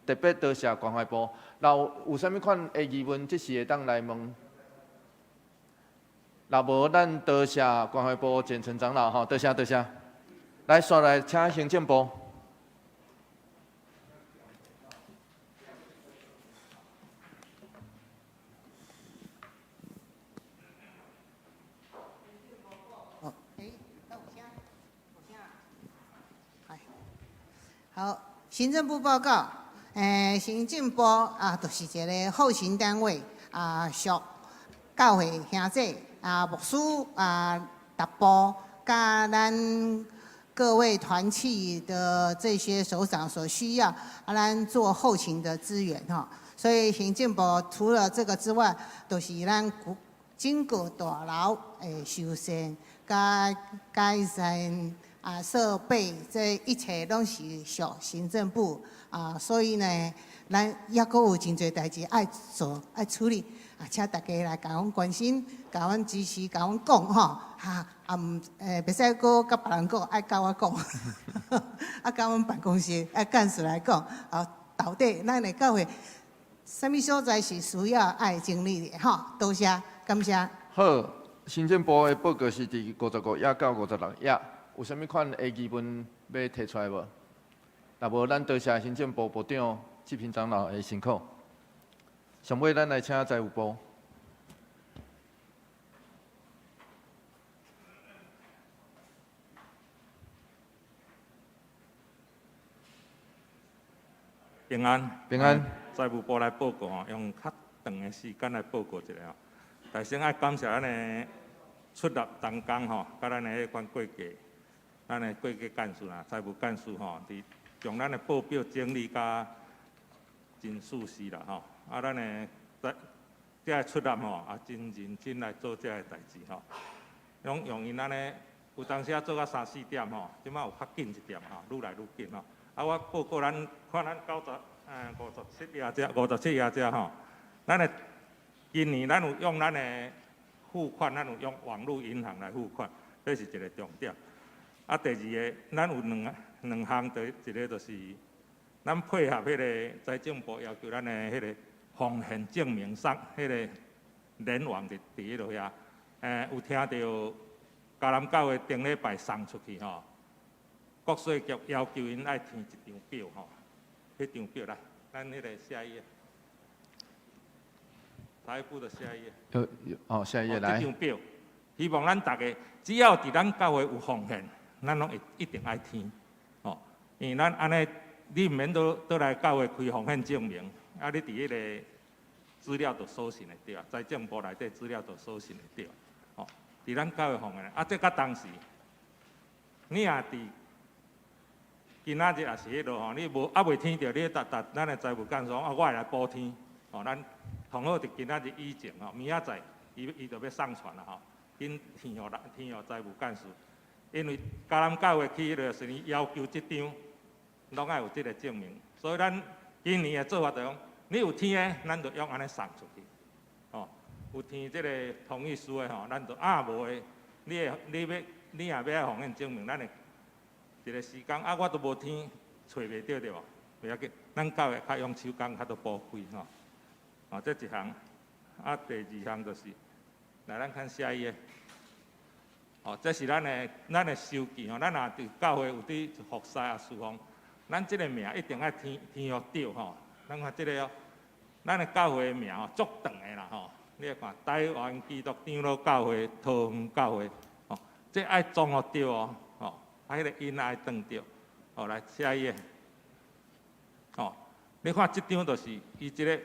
特別多謝關懷部，若有啥物款的疑問，這時會當來問。若無，咱多謝關懷部簡陳長老吼，多謝多謝。來，紲來請行政部。好，行政部報告。行政部啊，就是一个後勤單位啊，屬教會兄弟啊、牧師啊、達部，佮咱各位團契的這些首長所需要，啊，咱做後勤的資源吼。所以行政部除了這個之外，就是咱整個大樓的修繕、佮改善啊設備，這一切攏是屬行政部。啊，所以呢，咱猶閣有真濟代誌愛做、愛處理，啊，請大家來共阮關心、共阮支持、共阮講吼，哈，啊毋，袂使閣佮別人講，愛佮我講，啊，佮阮辦公室愛幹事來講，啊，到底咱的教會啥物所在是需要愛整理的吼？多謝，感謝。好，行政部的報告是佇55頁到56頁，有啥物款的疑問欲提出來無？若無，咱多謝行政部部長志平長老的辛苦。上尾，咱來請財務部。平安，平安。財務部來報告吼，用較長的時間來報告一下吼。首先愛感謝咱的出納同工吼，佮咱的彼款會計，咱的會計幹事啦，財務幹事吼，佇將咱的報表整理甲真仔細啦吼。啊，咱的在這个出納吼，也真認真來做這个代誌吼。攏用𪜶按呢，有當時仔做到三四點吼，這擺有較緊一點吼，愈來愈緊吼。啊，我報告咱看咱57頁遮，57頁遮吼，咱的今年咱有用咱的付款，咱有用網路銀行來付款，這是一个重點。啊，第二个，咱有兩項，第一个就是咱配合彼个財政部要求咱的彼個奉獻證明上，彼個聯網佇彼落遐，有聽著迦南教會頂禮拜送出去吼，國稅局要求𪜶愛填一張表吼，彼張表來，咱彼個下一頁，財務的下一頁。有有哦，下一頁來。這張表，希望咱逐家只要佇咱教會有奉獻，咱攏會一定愛填，吼，因為咱按呢，你毋免倒倒來教會開奉獻證明，啊，你佇彼個資料就搜尋會著，財政部內底資料就搜尋會著，吼，佇咱教會奉獻，啊，這佮當時，你若佇今仔日也是彼落吼，你無猶未填著，你逐逐咱的財務幹事講啊，我會來補填，吼，咱同好佇今仔日以前吼，明仔載伊伊就欲上傳啦吼，緊填予咱填予財務幹事，因為迦南教會去彼個時，要求這張，攏愛有這個證明，所以咱今年的做法就講，你有填的，咱就用按呢送出去，吼，有填這個同意書的吼，咱就啊無的，你會你欲你若欲愛奉獻證明，咱會一個時間啊，我都無填，揣袂著對無？袂要緊，咱教會較用手工較都補開吼，哦，這一項，啊，第二項就是，來咱看下一頁，哦，這是咱的收據吼，咱若佇教會有佇服侍啊侍奉，咱這個名一定愛填填予對吼。咱看這個哦，咱的教會的名吼足長的啦吼，你來看台灣基督長老教會桃園教會，吼，這愛裝予對哦，吼，啊，彼個音愛斷對，好來下一頁，吼，你看這張就是伊這個，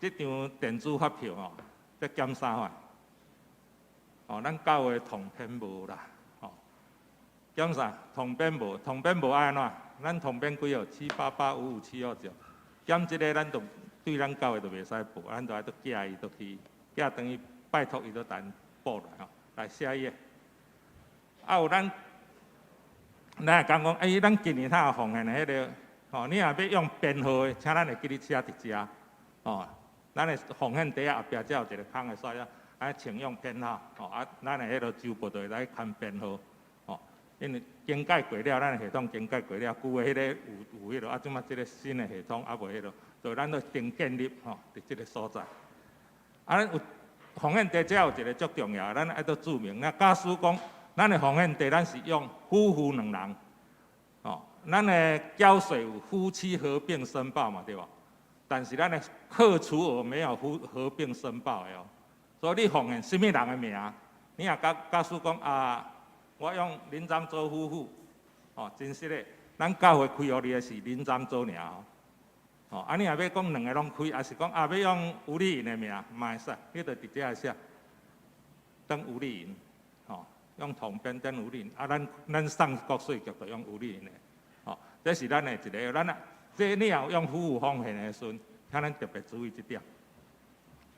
這張電子發票吼，這減啥款？哦，咱教會統編無啦，吼，減啥？統編無，統編無愛按怎？咱統編幾號？788557號九，減這個咱就對咱教會就袂使報，咱就愛閣寄伊倒去，寄轉去拜託伊閣等報來吼。來下一頁，啊有咱，咱會講講，欸，咱今年哪有奉獻的彼個，吼，你若欲用編號的，請咱會記得寫佇遮，吼，咱的奉獻袋仔後壁才有一個空的所在，啊，請用編號，吼，啊，咱的彼個周報就會來看編號，吼，因為更改過了，咱的系統更改過了，舊的彼個有有彼個，啊，這馬這個新的系統猶未彼個，所以咱都先建立吼，佇這個所在。啊，咱有奉獻袋遮有一個足重要，咱愛閣註明。那假使講，咱的奉獻袋咱是用夫婦兩人，吼，咱的繳稅有夫妻合併申報嘛，對無？但是咱的扣除額沒有夫合併申報的哦。所以你奉獻啥物人的名？你若假假使講啊，我用林漳洲夫婦，哦，真實的，咱教會開予你的是林漳洲爾哦。哦，啊，你若欲講兩个攏開，抑是講啊欲用吳麗穎的名，嘛會使，你就直接來寫，登吳麗穎，吼，用統編登吳麗穎，啊，咱咱送國稅局就用吳麗穎的，吼，這是咱的一個，咱啊，這你若用夫婦奉獻的時陣，請咱特別注意這點。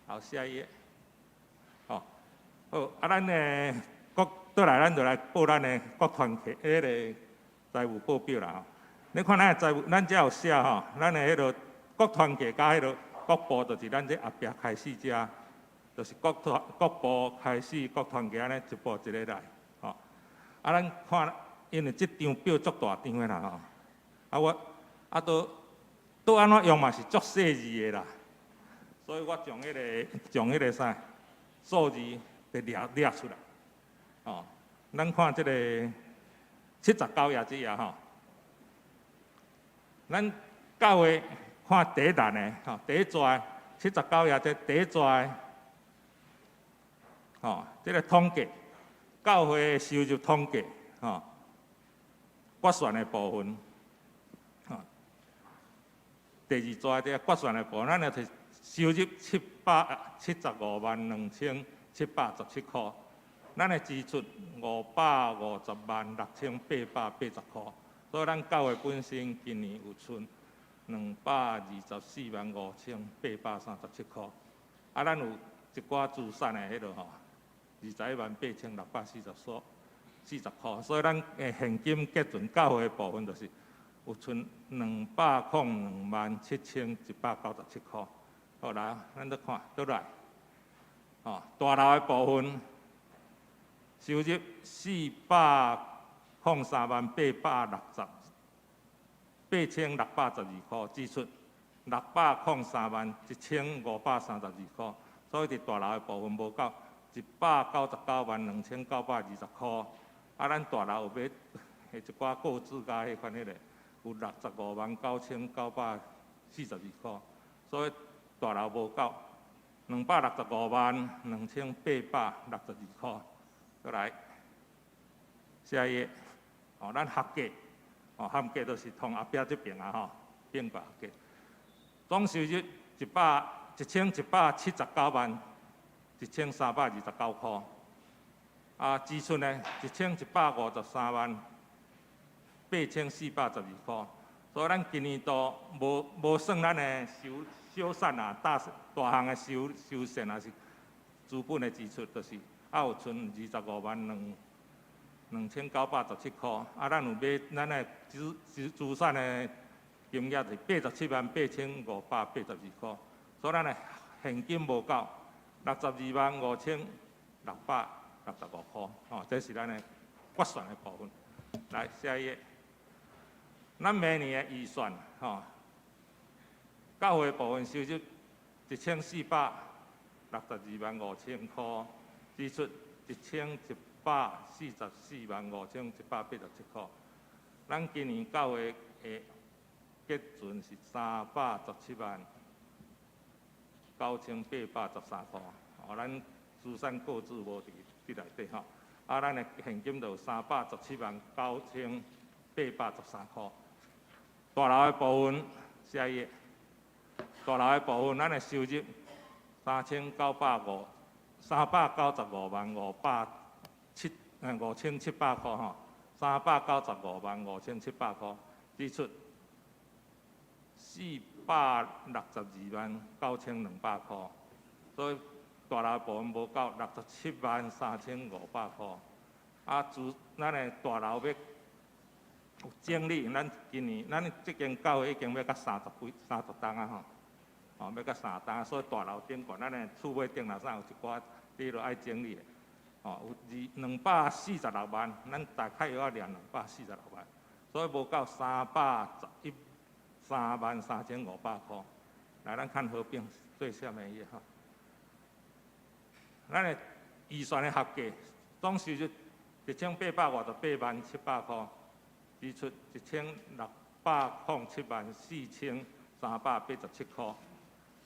好，下一頁，吼，好，啊，咱的國倒來，咱就來報咱的國團體彼个財務報表啦吼。你看咱的財務，咱遮有寫吼，咱的彼个國團體佮彼个國部，就是咱這後壁開始遮，就是國團國部開始國團體按呢一步一个來，吼。啊，咱看，因為這張表足大張的啦吼，啊我啊都都按怎用嘛是足細膩的啦，所以我將彼个將彼個啥數字佇列列出來，吼。咱看這個79頁這頁吼。咱教會看第一欄的吼，第一逝79頁這第一逝，吼，這個統計教會的收入統計，吼，決算的部分，吼，第二逝這個決算的部分，咱就是收入775萬2717箍，咱的支出550萬6880箍。所以咱教會本身今年有剩224萬5837箍，啊，咱有一寡資產的彼落吼，21萬8640 40箍，所以咱的現金結存教會的部分就是有剩202萬7197箍。好來，咱閣看倒來，吼，大樓的部分收入403萬8612箍，支出603万1532箍，所以佇大樓的部分無夠199萬2920箍。啊，咱大樓有買一寡購置佮彼款彼个，有65萬9942箍，所以大樓無夠265萬2862箍。閣來，下一頁，哦，咱合計，哦，合計就是同後壁這爿啊吼，變過合計，總收入1179萬1329箍。啊，支出呢，1153萬8412箍。所以咱今年度無算咱的修修繕啊，大大項的修修繕啊，是資本的支出，就是還有賰25萬2917箍。啊，咱有買咱的資資資產的金額是87萬8582箍，所以咱的現金無夠62萬5665箍，吼，這是咱的決算的部分。來，下一頁。咱明年的預算，吼，教會部分收入1462萬5000箍，支出1144萬5187箍。咱今年教會的結存是317萬9813箍，哦，咱資產購置無佇佇內底吼，啊，咱的現金就有317萬9813箍。大樓的部分，下一頁。大樓的部分，咱的收入395萬5700箍吼，395萬5700箍，支出462萬9200箍，所以大樓部分無夠67萬3500箍。啊，自咱的大樓欲整理，咱今年咱這間教會已經欲甲三十幾三十冬啊吼，哦，欲甲三冬，所以大樓頂懸，咱的厝尾頂若啥有一寡佇落愛整理的，哦，有246萬，咱大概欲愛掠246萬，所以無夠313萬3500箍。來，咱看合併最下面一頁吼，咱的預算的合計總收入1858萬700箍。支出1607萬4387箍，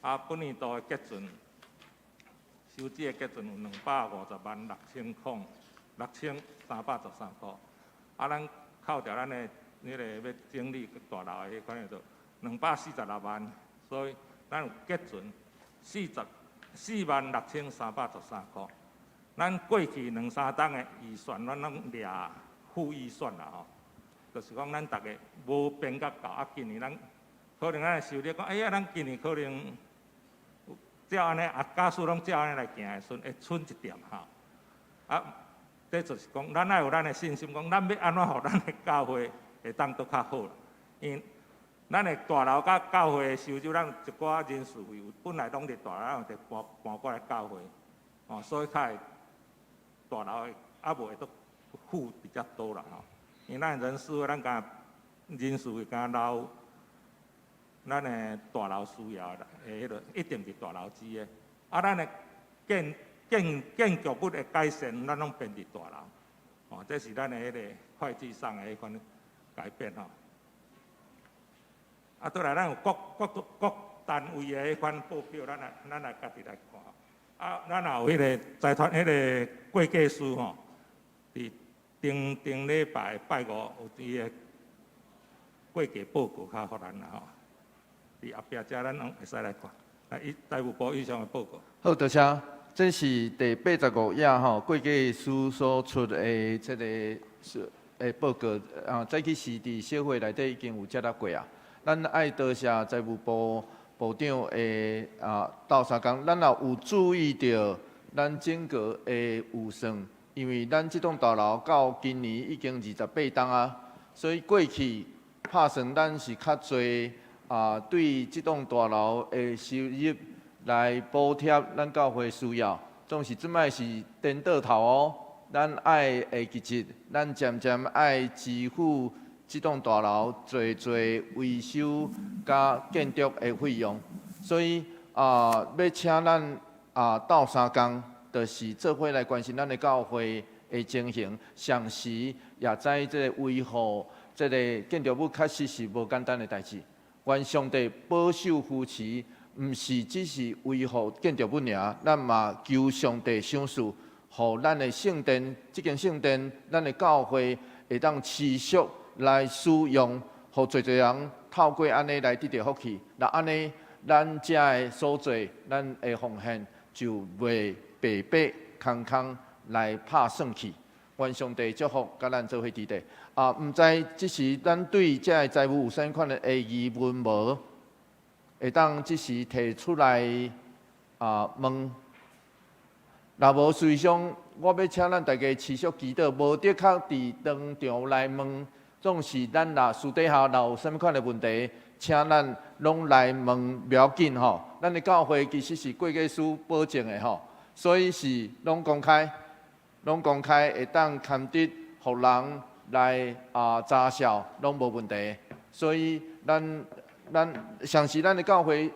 啊，本年度的結存，收支的結存有250萬6313箍，啊，咱扣掉咱的彼个欲整理大樓的彼款就246萬，所以咱有結存44萬6313箍。咱過去兩三冬的預算，咱攏掠負預算啦吼。就是講，咱逐家無變甲夠啊！今年咱可能咱的收入講，哎呀，咱今年可能照按呢，啊，假使攏照按呢來行的時陣，會剩一點吼。啊，這就是講，咱愛有咱的信心，講咱欲按怎予咱的教會會當閣較好啦。因為咱的大樓佮教會的收入，咱一寡人事費有本來攏佇大樓，咱就搬搬過來教會，哦，所以較會大樓的猶無會閣付比較多啦吼。因為咱人事費，咱敢人事費敢留，咱的大樓需要的，彼个一定佇大樓支的。啊，咱的建築物的改善，咱攏變佇大樓。哦，這是咱的彼個會計上的彼款改變吼。啊，倒來咱有各各各單位的彼款報表，咱來家己來看。啊，咱也有彼個財團彼個會計師吼，佇頂頂禮拜拜五有伊的會計報告較予咱啦吼。佇後壁遮咱攏會使來看。來，伊財務部以上的報告。好，多謝。這是第八十五頁吼，會計師所出的這个是的報告啊，早起時佇小會內底已經有接納過啊。咱愛多謝財務部部長的啊鬥相共，咱也有注意著咱整個的預算，因為咱這棟大樓到今年已經28冬啊，所以過去拍算咱是較濟啊，對這棟大樓的收入來補貼咱教會需要，總是這擺是顛倒頭哦。咱愛會記得，咱漸漸愛支付這棟大樓濟濟維修佮建築的費用，所以啊，欲請咱啊鬥相共，就是做伙來關心咱的教會的情形，同時也知這个維護這个建築物確實是無簡單的代誌。願上帝保守扶持，毋是只是維護建築物爾，咱嘛求上帝賞賜，予咱的聖殿，這間聖殿，咱的教會會當持續來使用，予濟濟人透過按呢來得著福氣。若按呢，咱遮的所做，咱的奉獻就袂白白空空來拍算去。願上帝祝福，佮咱做伙佇咧。啊，毋知這時咱對遮的財務有啥物款的疑問無？會當這時提出來啊問。若無，隨上我欲請咱大家持續祈禱，無的確佇當場來問。總是咱若私底下若有啥物款的問題，請咱攏來問，袂要緊吼。咱的教會其實是會計師保證的吼，所以是攏公開，攏公開會當堪得，予人來啊查數，攏無問題。所以咱咱上時咱的教會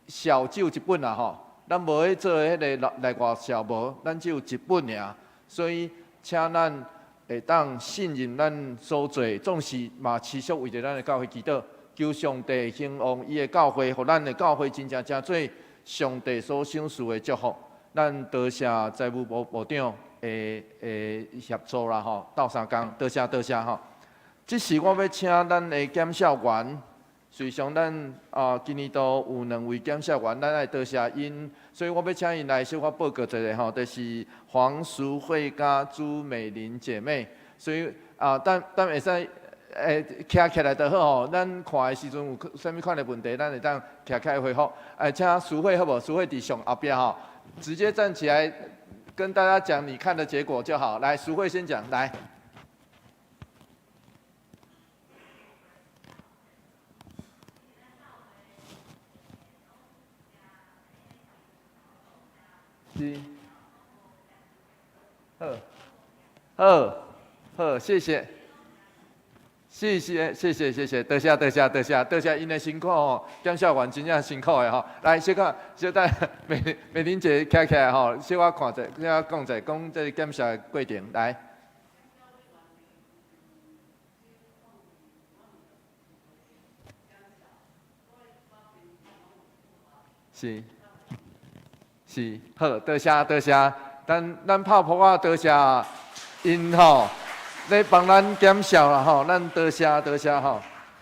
數只有一本啦吼，咱無去做彼个內外數無，咱只有一本爾。所以請咱會當信任咱所做，總是嘛持續為著咱的教會祈禱，求上帝興旺伊的教會，予咱的教會真正成做上帝所賞賜的祝福。咱多謝財務部部長的的協助啦吼，鬥相共，多謝多謝吼。這時我欲請咱的檢校員，隨上咱啊今年度有兩位檢校員，咱愛多謝𪜶，所以我欲請𪜶來小可報告一下吼，就是黃淑慧佮朱美玲姐妹。所以啊，等等會使徛起來就好吼。咱看的時陣有啥物款的問題，咱會當徛起來回覆。請淑慧好無？淑慧佇上後壁吼，直接站起來跟大家講你看的結果就好。來，淑慧先講，來。是，好，好，好，謝謝，謝謝，謝謝，謝謝，多謝，多謝，多謝，多謝，𪜶的辛苦吼，檢校員真正辛苦的吼。來，小可小等美美玲姐徛起來吼，小可看者，小可講者，講這個檢校的過程，來。是，是，好，多謝多謝，咱咱泡泡仔多謝𪜶吼，咧幫咱檢校啦吼，咱多謝多謝吼。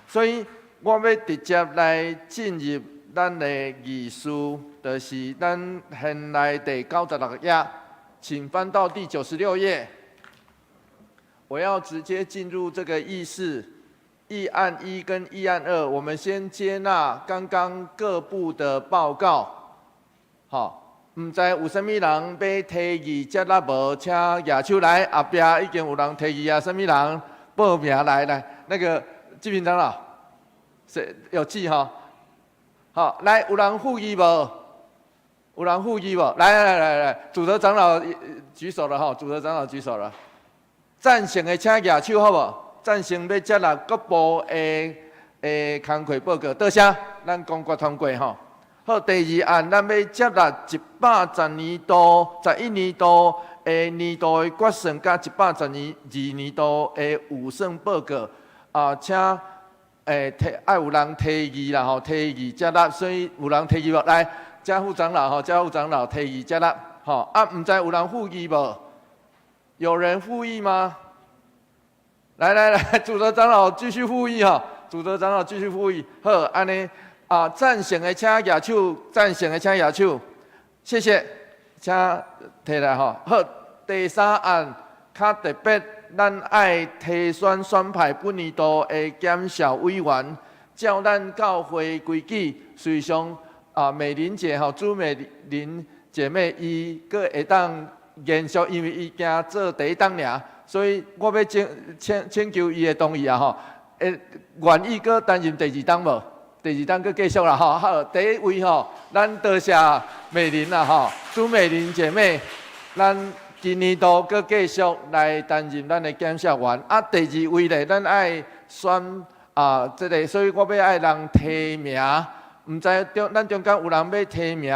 所以我欲直接來進入咱的議事，就是咱現來第九十六頁，請翻到第九十六頁。我要直接進入這個議事。議案一跟議案二，我們先接納剛剛各部的報告。好，毋知有啥物人欲提議接納無？請舉手來，後壁已經有人提議啊，啥物人報名來來？那個志平長老，誰有記哈？好，來有人附議無？有人附議無？來來來來，主德長老舉手了哈，主德長老舉手了。贊成的請舉手好無？贊成欲接納各部的的工課報告，多謝，咱公決通過吼。好，第二案，咱欲接納110年度、11年度的年度的決算，佮112年度的預算報告。啊，請提愛有人提議啦吼，提議接納，所以有人提議無？來，嘉副長老吼，嘉副長老提議接納，吼啊，毋知有人附議無？有人附議嗎？來來來，主德長老繼續附議哈，主德長老繼續附議。好，按呢啊，贊成的請舉手，贊成的請舉手，謝謝，請提來吼。好，第三案較特別，咱愛提選選派本年度的檢校委員，照咱教會規矩，隨上啊美玲姐吼，朱美玲姐妹伊閣會當延續，因為伊驚做第一檔爾。所以我欲請請請求伊的同意啊吼，會願意閣擔任第二檔無？第二檔閣繼續啦吼。好，第一位吼，咱多謝美玲啦吼，朱美玲姐妹，咱今年度閣繼續來擔任咱的檢視員。啊，第二位咧，咱愛選啊，這個，所以我欲愛人提名，毋知中咱中間有人欲提名，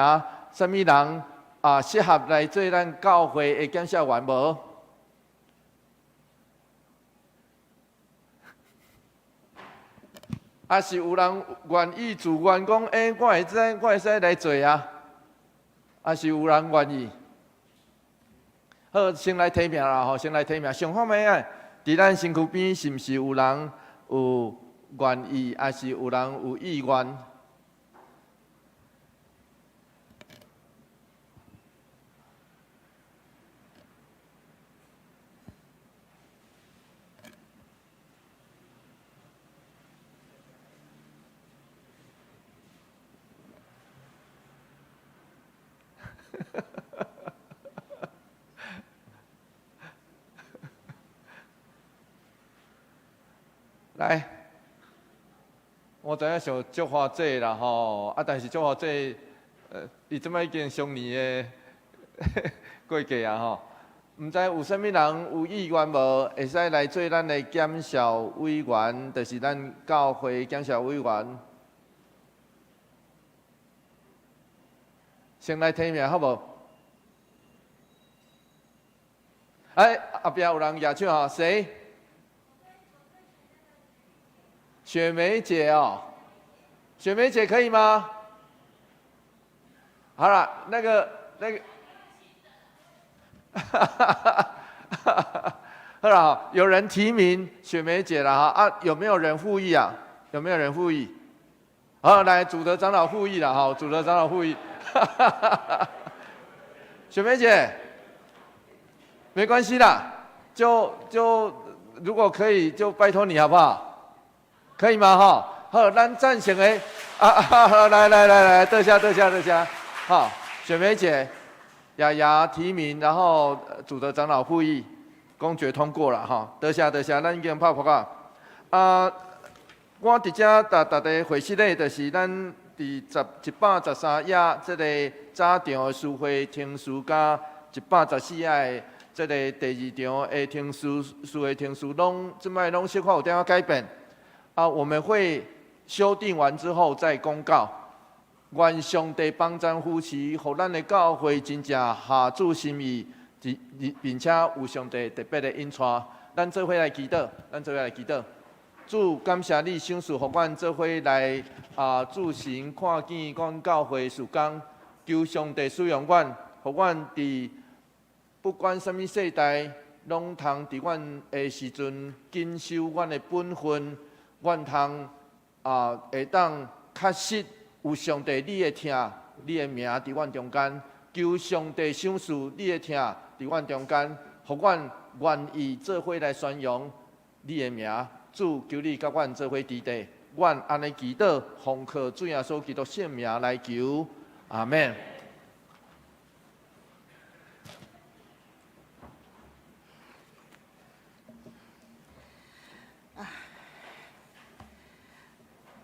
啥物人啊適合來做咱教會的檢視員無？啊，是有人願意自願講，欸，我會使，我會使來做啊？啊，是有人願意？好，先來提名啦，吼，先來提名。想看覓啊？佇咱身軀邊，是毋是有人有願意，抑是有人有意願？來，我知影想祝華姐啦吼，啊，但是祝華姐，伊這擺已經上年的過界啊吼，毋知有啥物人有意願無，會使來做咱的檢校委員，就是咱教會檢校委員。先來提名好無？哎，後壁有人舉手吼，誰？雪梅姐哦，雪梅姐可以嗎？好了，那個，哈哈哈哈哈！好了，有人提名雪梅姐了哈啊，有沒有人附議啊？有沒有人附議？好，來，祖德長老附議了哈，祖德長老附議。哈哈哈哈雪梅姐，沒關係啦，就如果可以，就拜託你好不好？可以嗎？哈，好，咱贊成的啊啊，來來來來，多謝多謝多謝，好，雪梅姐，雅雅提名，然後祖德長老附議，公決通過了哈，多謝多謝，咱已經拍噗仔啊，我佇遮逐逐個會室咧，就是咱佇113頁這個早場的司會程序，佮114頁的這個第二場的程序，司會程序攏這擺攏小可有點仔改變。啊，我們會修訂完之後再公告。願上帝幫贊扶持，予咱的教會真正合主心意，並且有上帝特別的引帶。咱做伙來祈禱，咱做伙來祈禱。主，感謝你賞賜，予阮做伙來啊，主神看見阮教會事工，求上帝使用阮，予阮佇不管啥物世代，攏通佇阮的時陣謹守阮的本分。阮通啊，會當確實有上帝你的疼，你的名佇阮中間，求上帝賞賜你的疼佇阮中間，予阮願意做伙來宣揚你的名。主，求你佮阮做伙佇地，阮按呢祈禱，奉靠主耶穌基督聖名來求，阿們。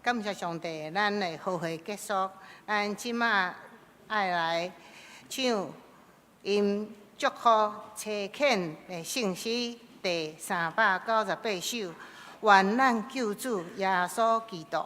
感謝上帝，咱的好會結束。咱這馬愛來唱𪜶祝福差遣的聖詩第398首，願咱救主耶穌基督。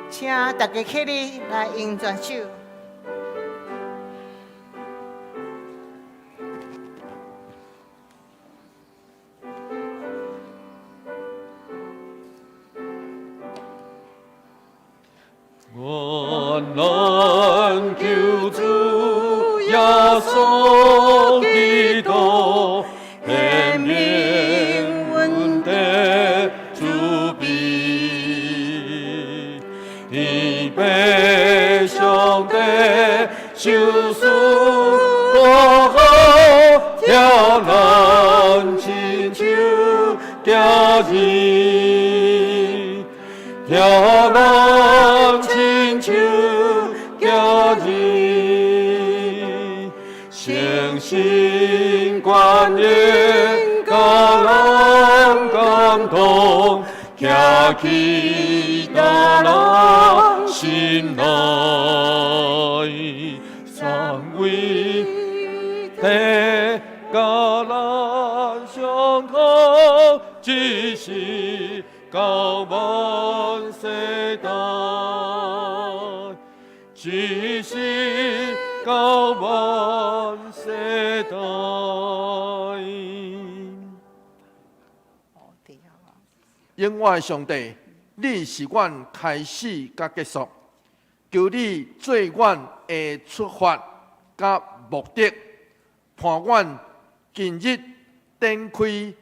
請大家起立來用轉手。願咱救主耶穌基督顯明恩典慈悲，天父上帝賞賜和好，疼咱親像囝兒，疼咱親像囝兒。聖神觀音，佮人感動，行去咱人心內，三位一體佮咱相通，一時到萬世代，一時到萬世代。永活的上帝，你是阮開始佮結束，求你做阮的出發佮目的，伴阮今日展開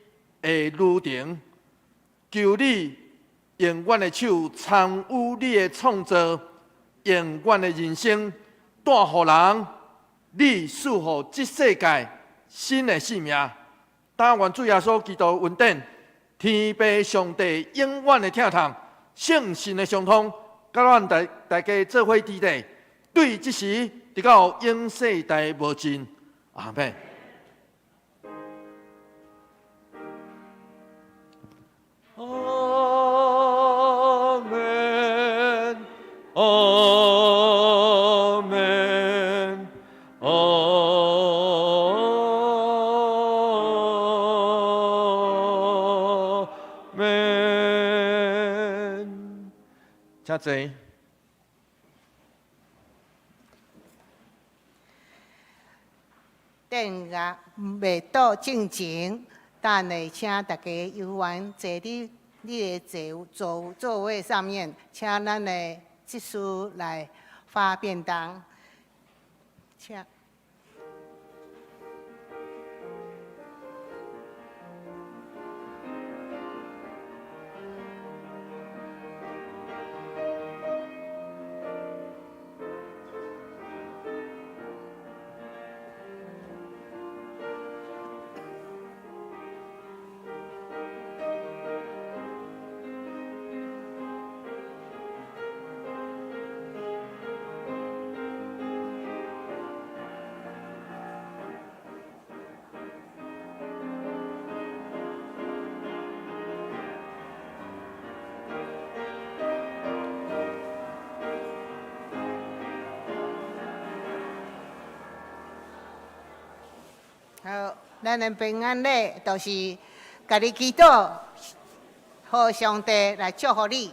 的旅程。求你用阮的手參與你的創造，用阮的人生帶予人，你賜予這世界新的生命。但願主耶穌基督恩典，天父上帝永遠的疼痛，聖神的相通，佮咱大大家做伙佇咧，對這時直到永世代無盡。阿們。阿們，阿們，阿們。請坐。殿樂袂倒進前，等下請大家有緣坐佇你的座座座位上面，請咱的執事來發便當，請。好，咱的平安禮就是家己祈禱，予上帝來祝福你。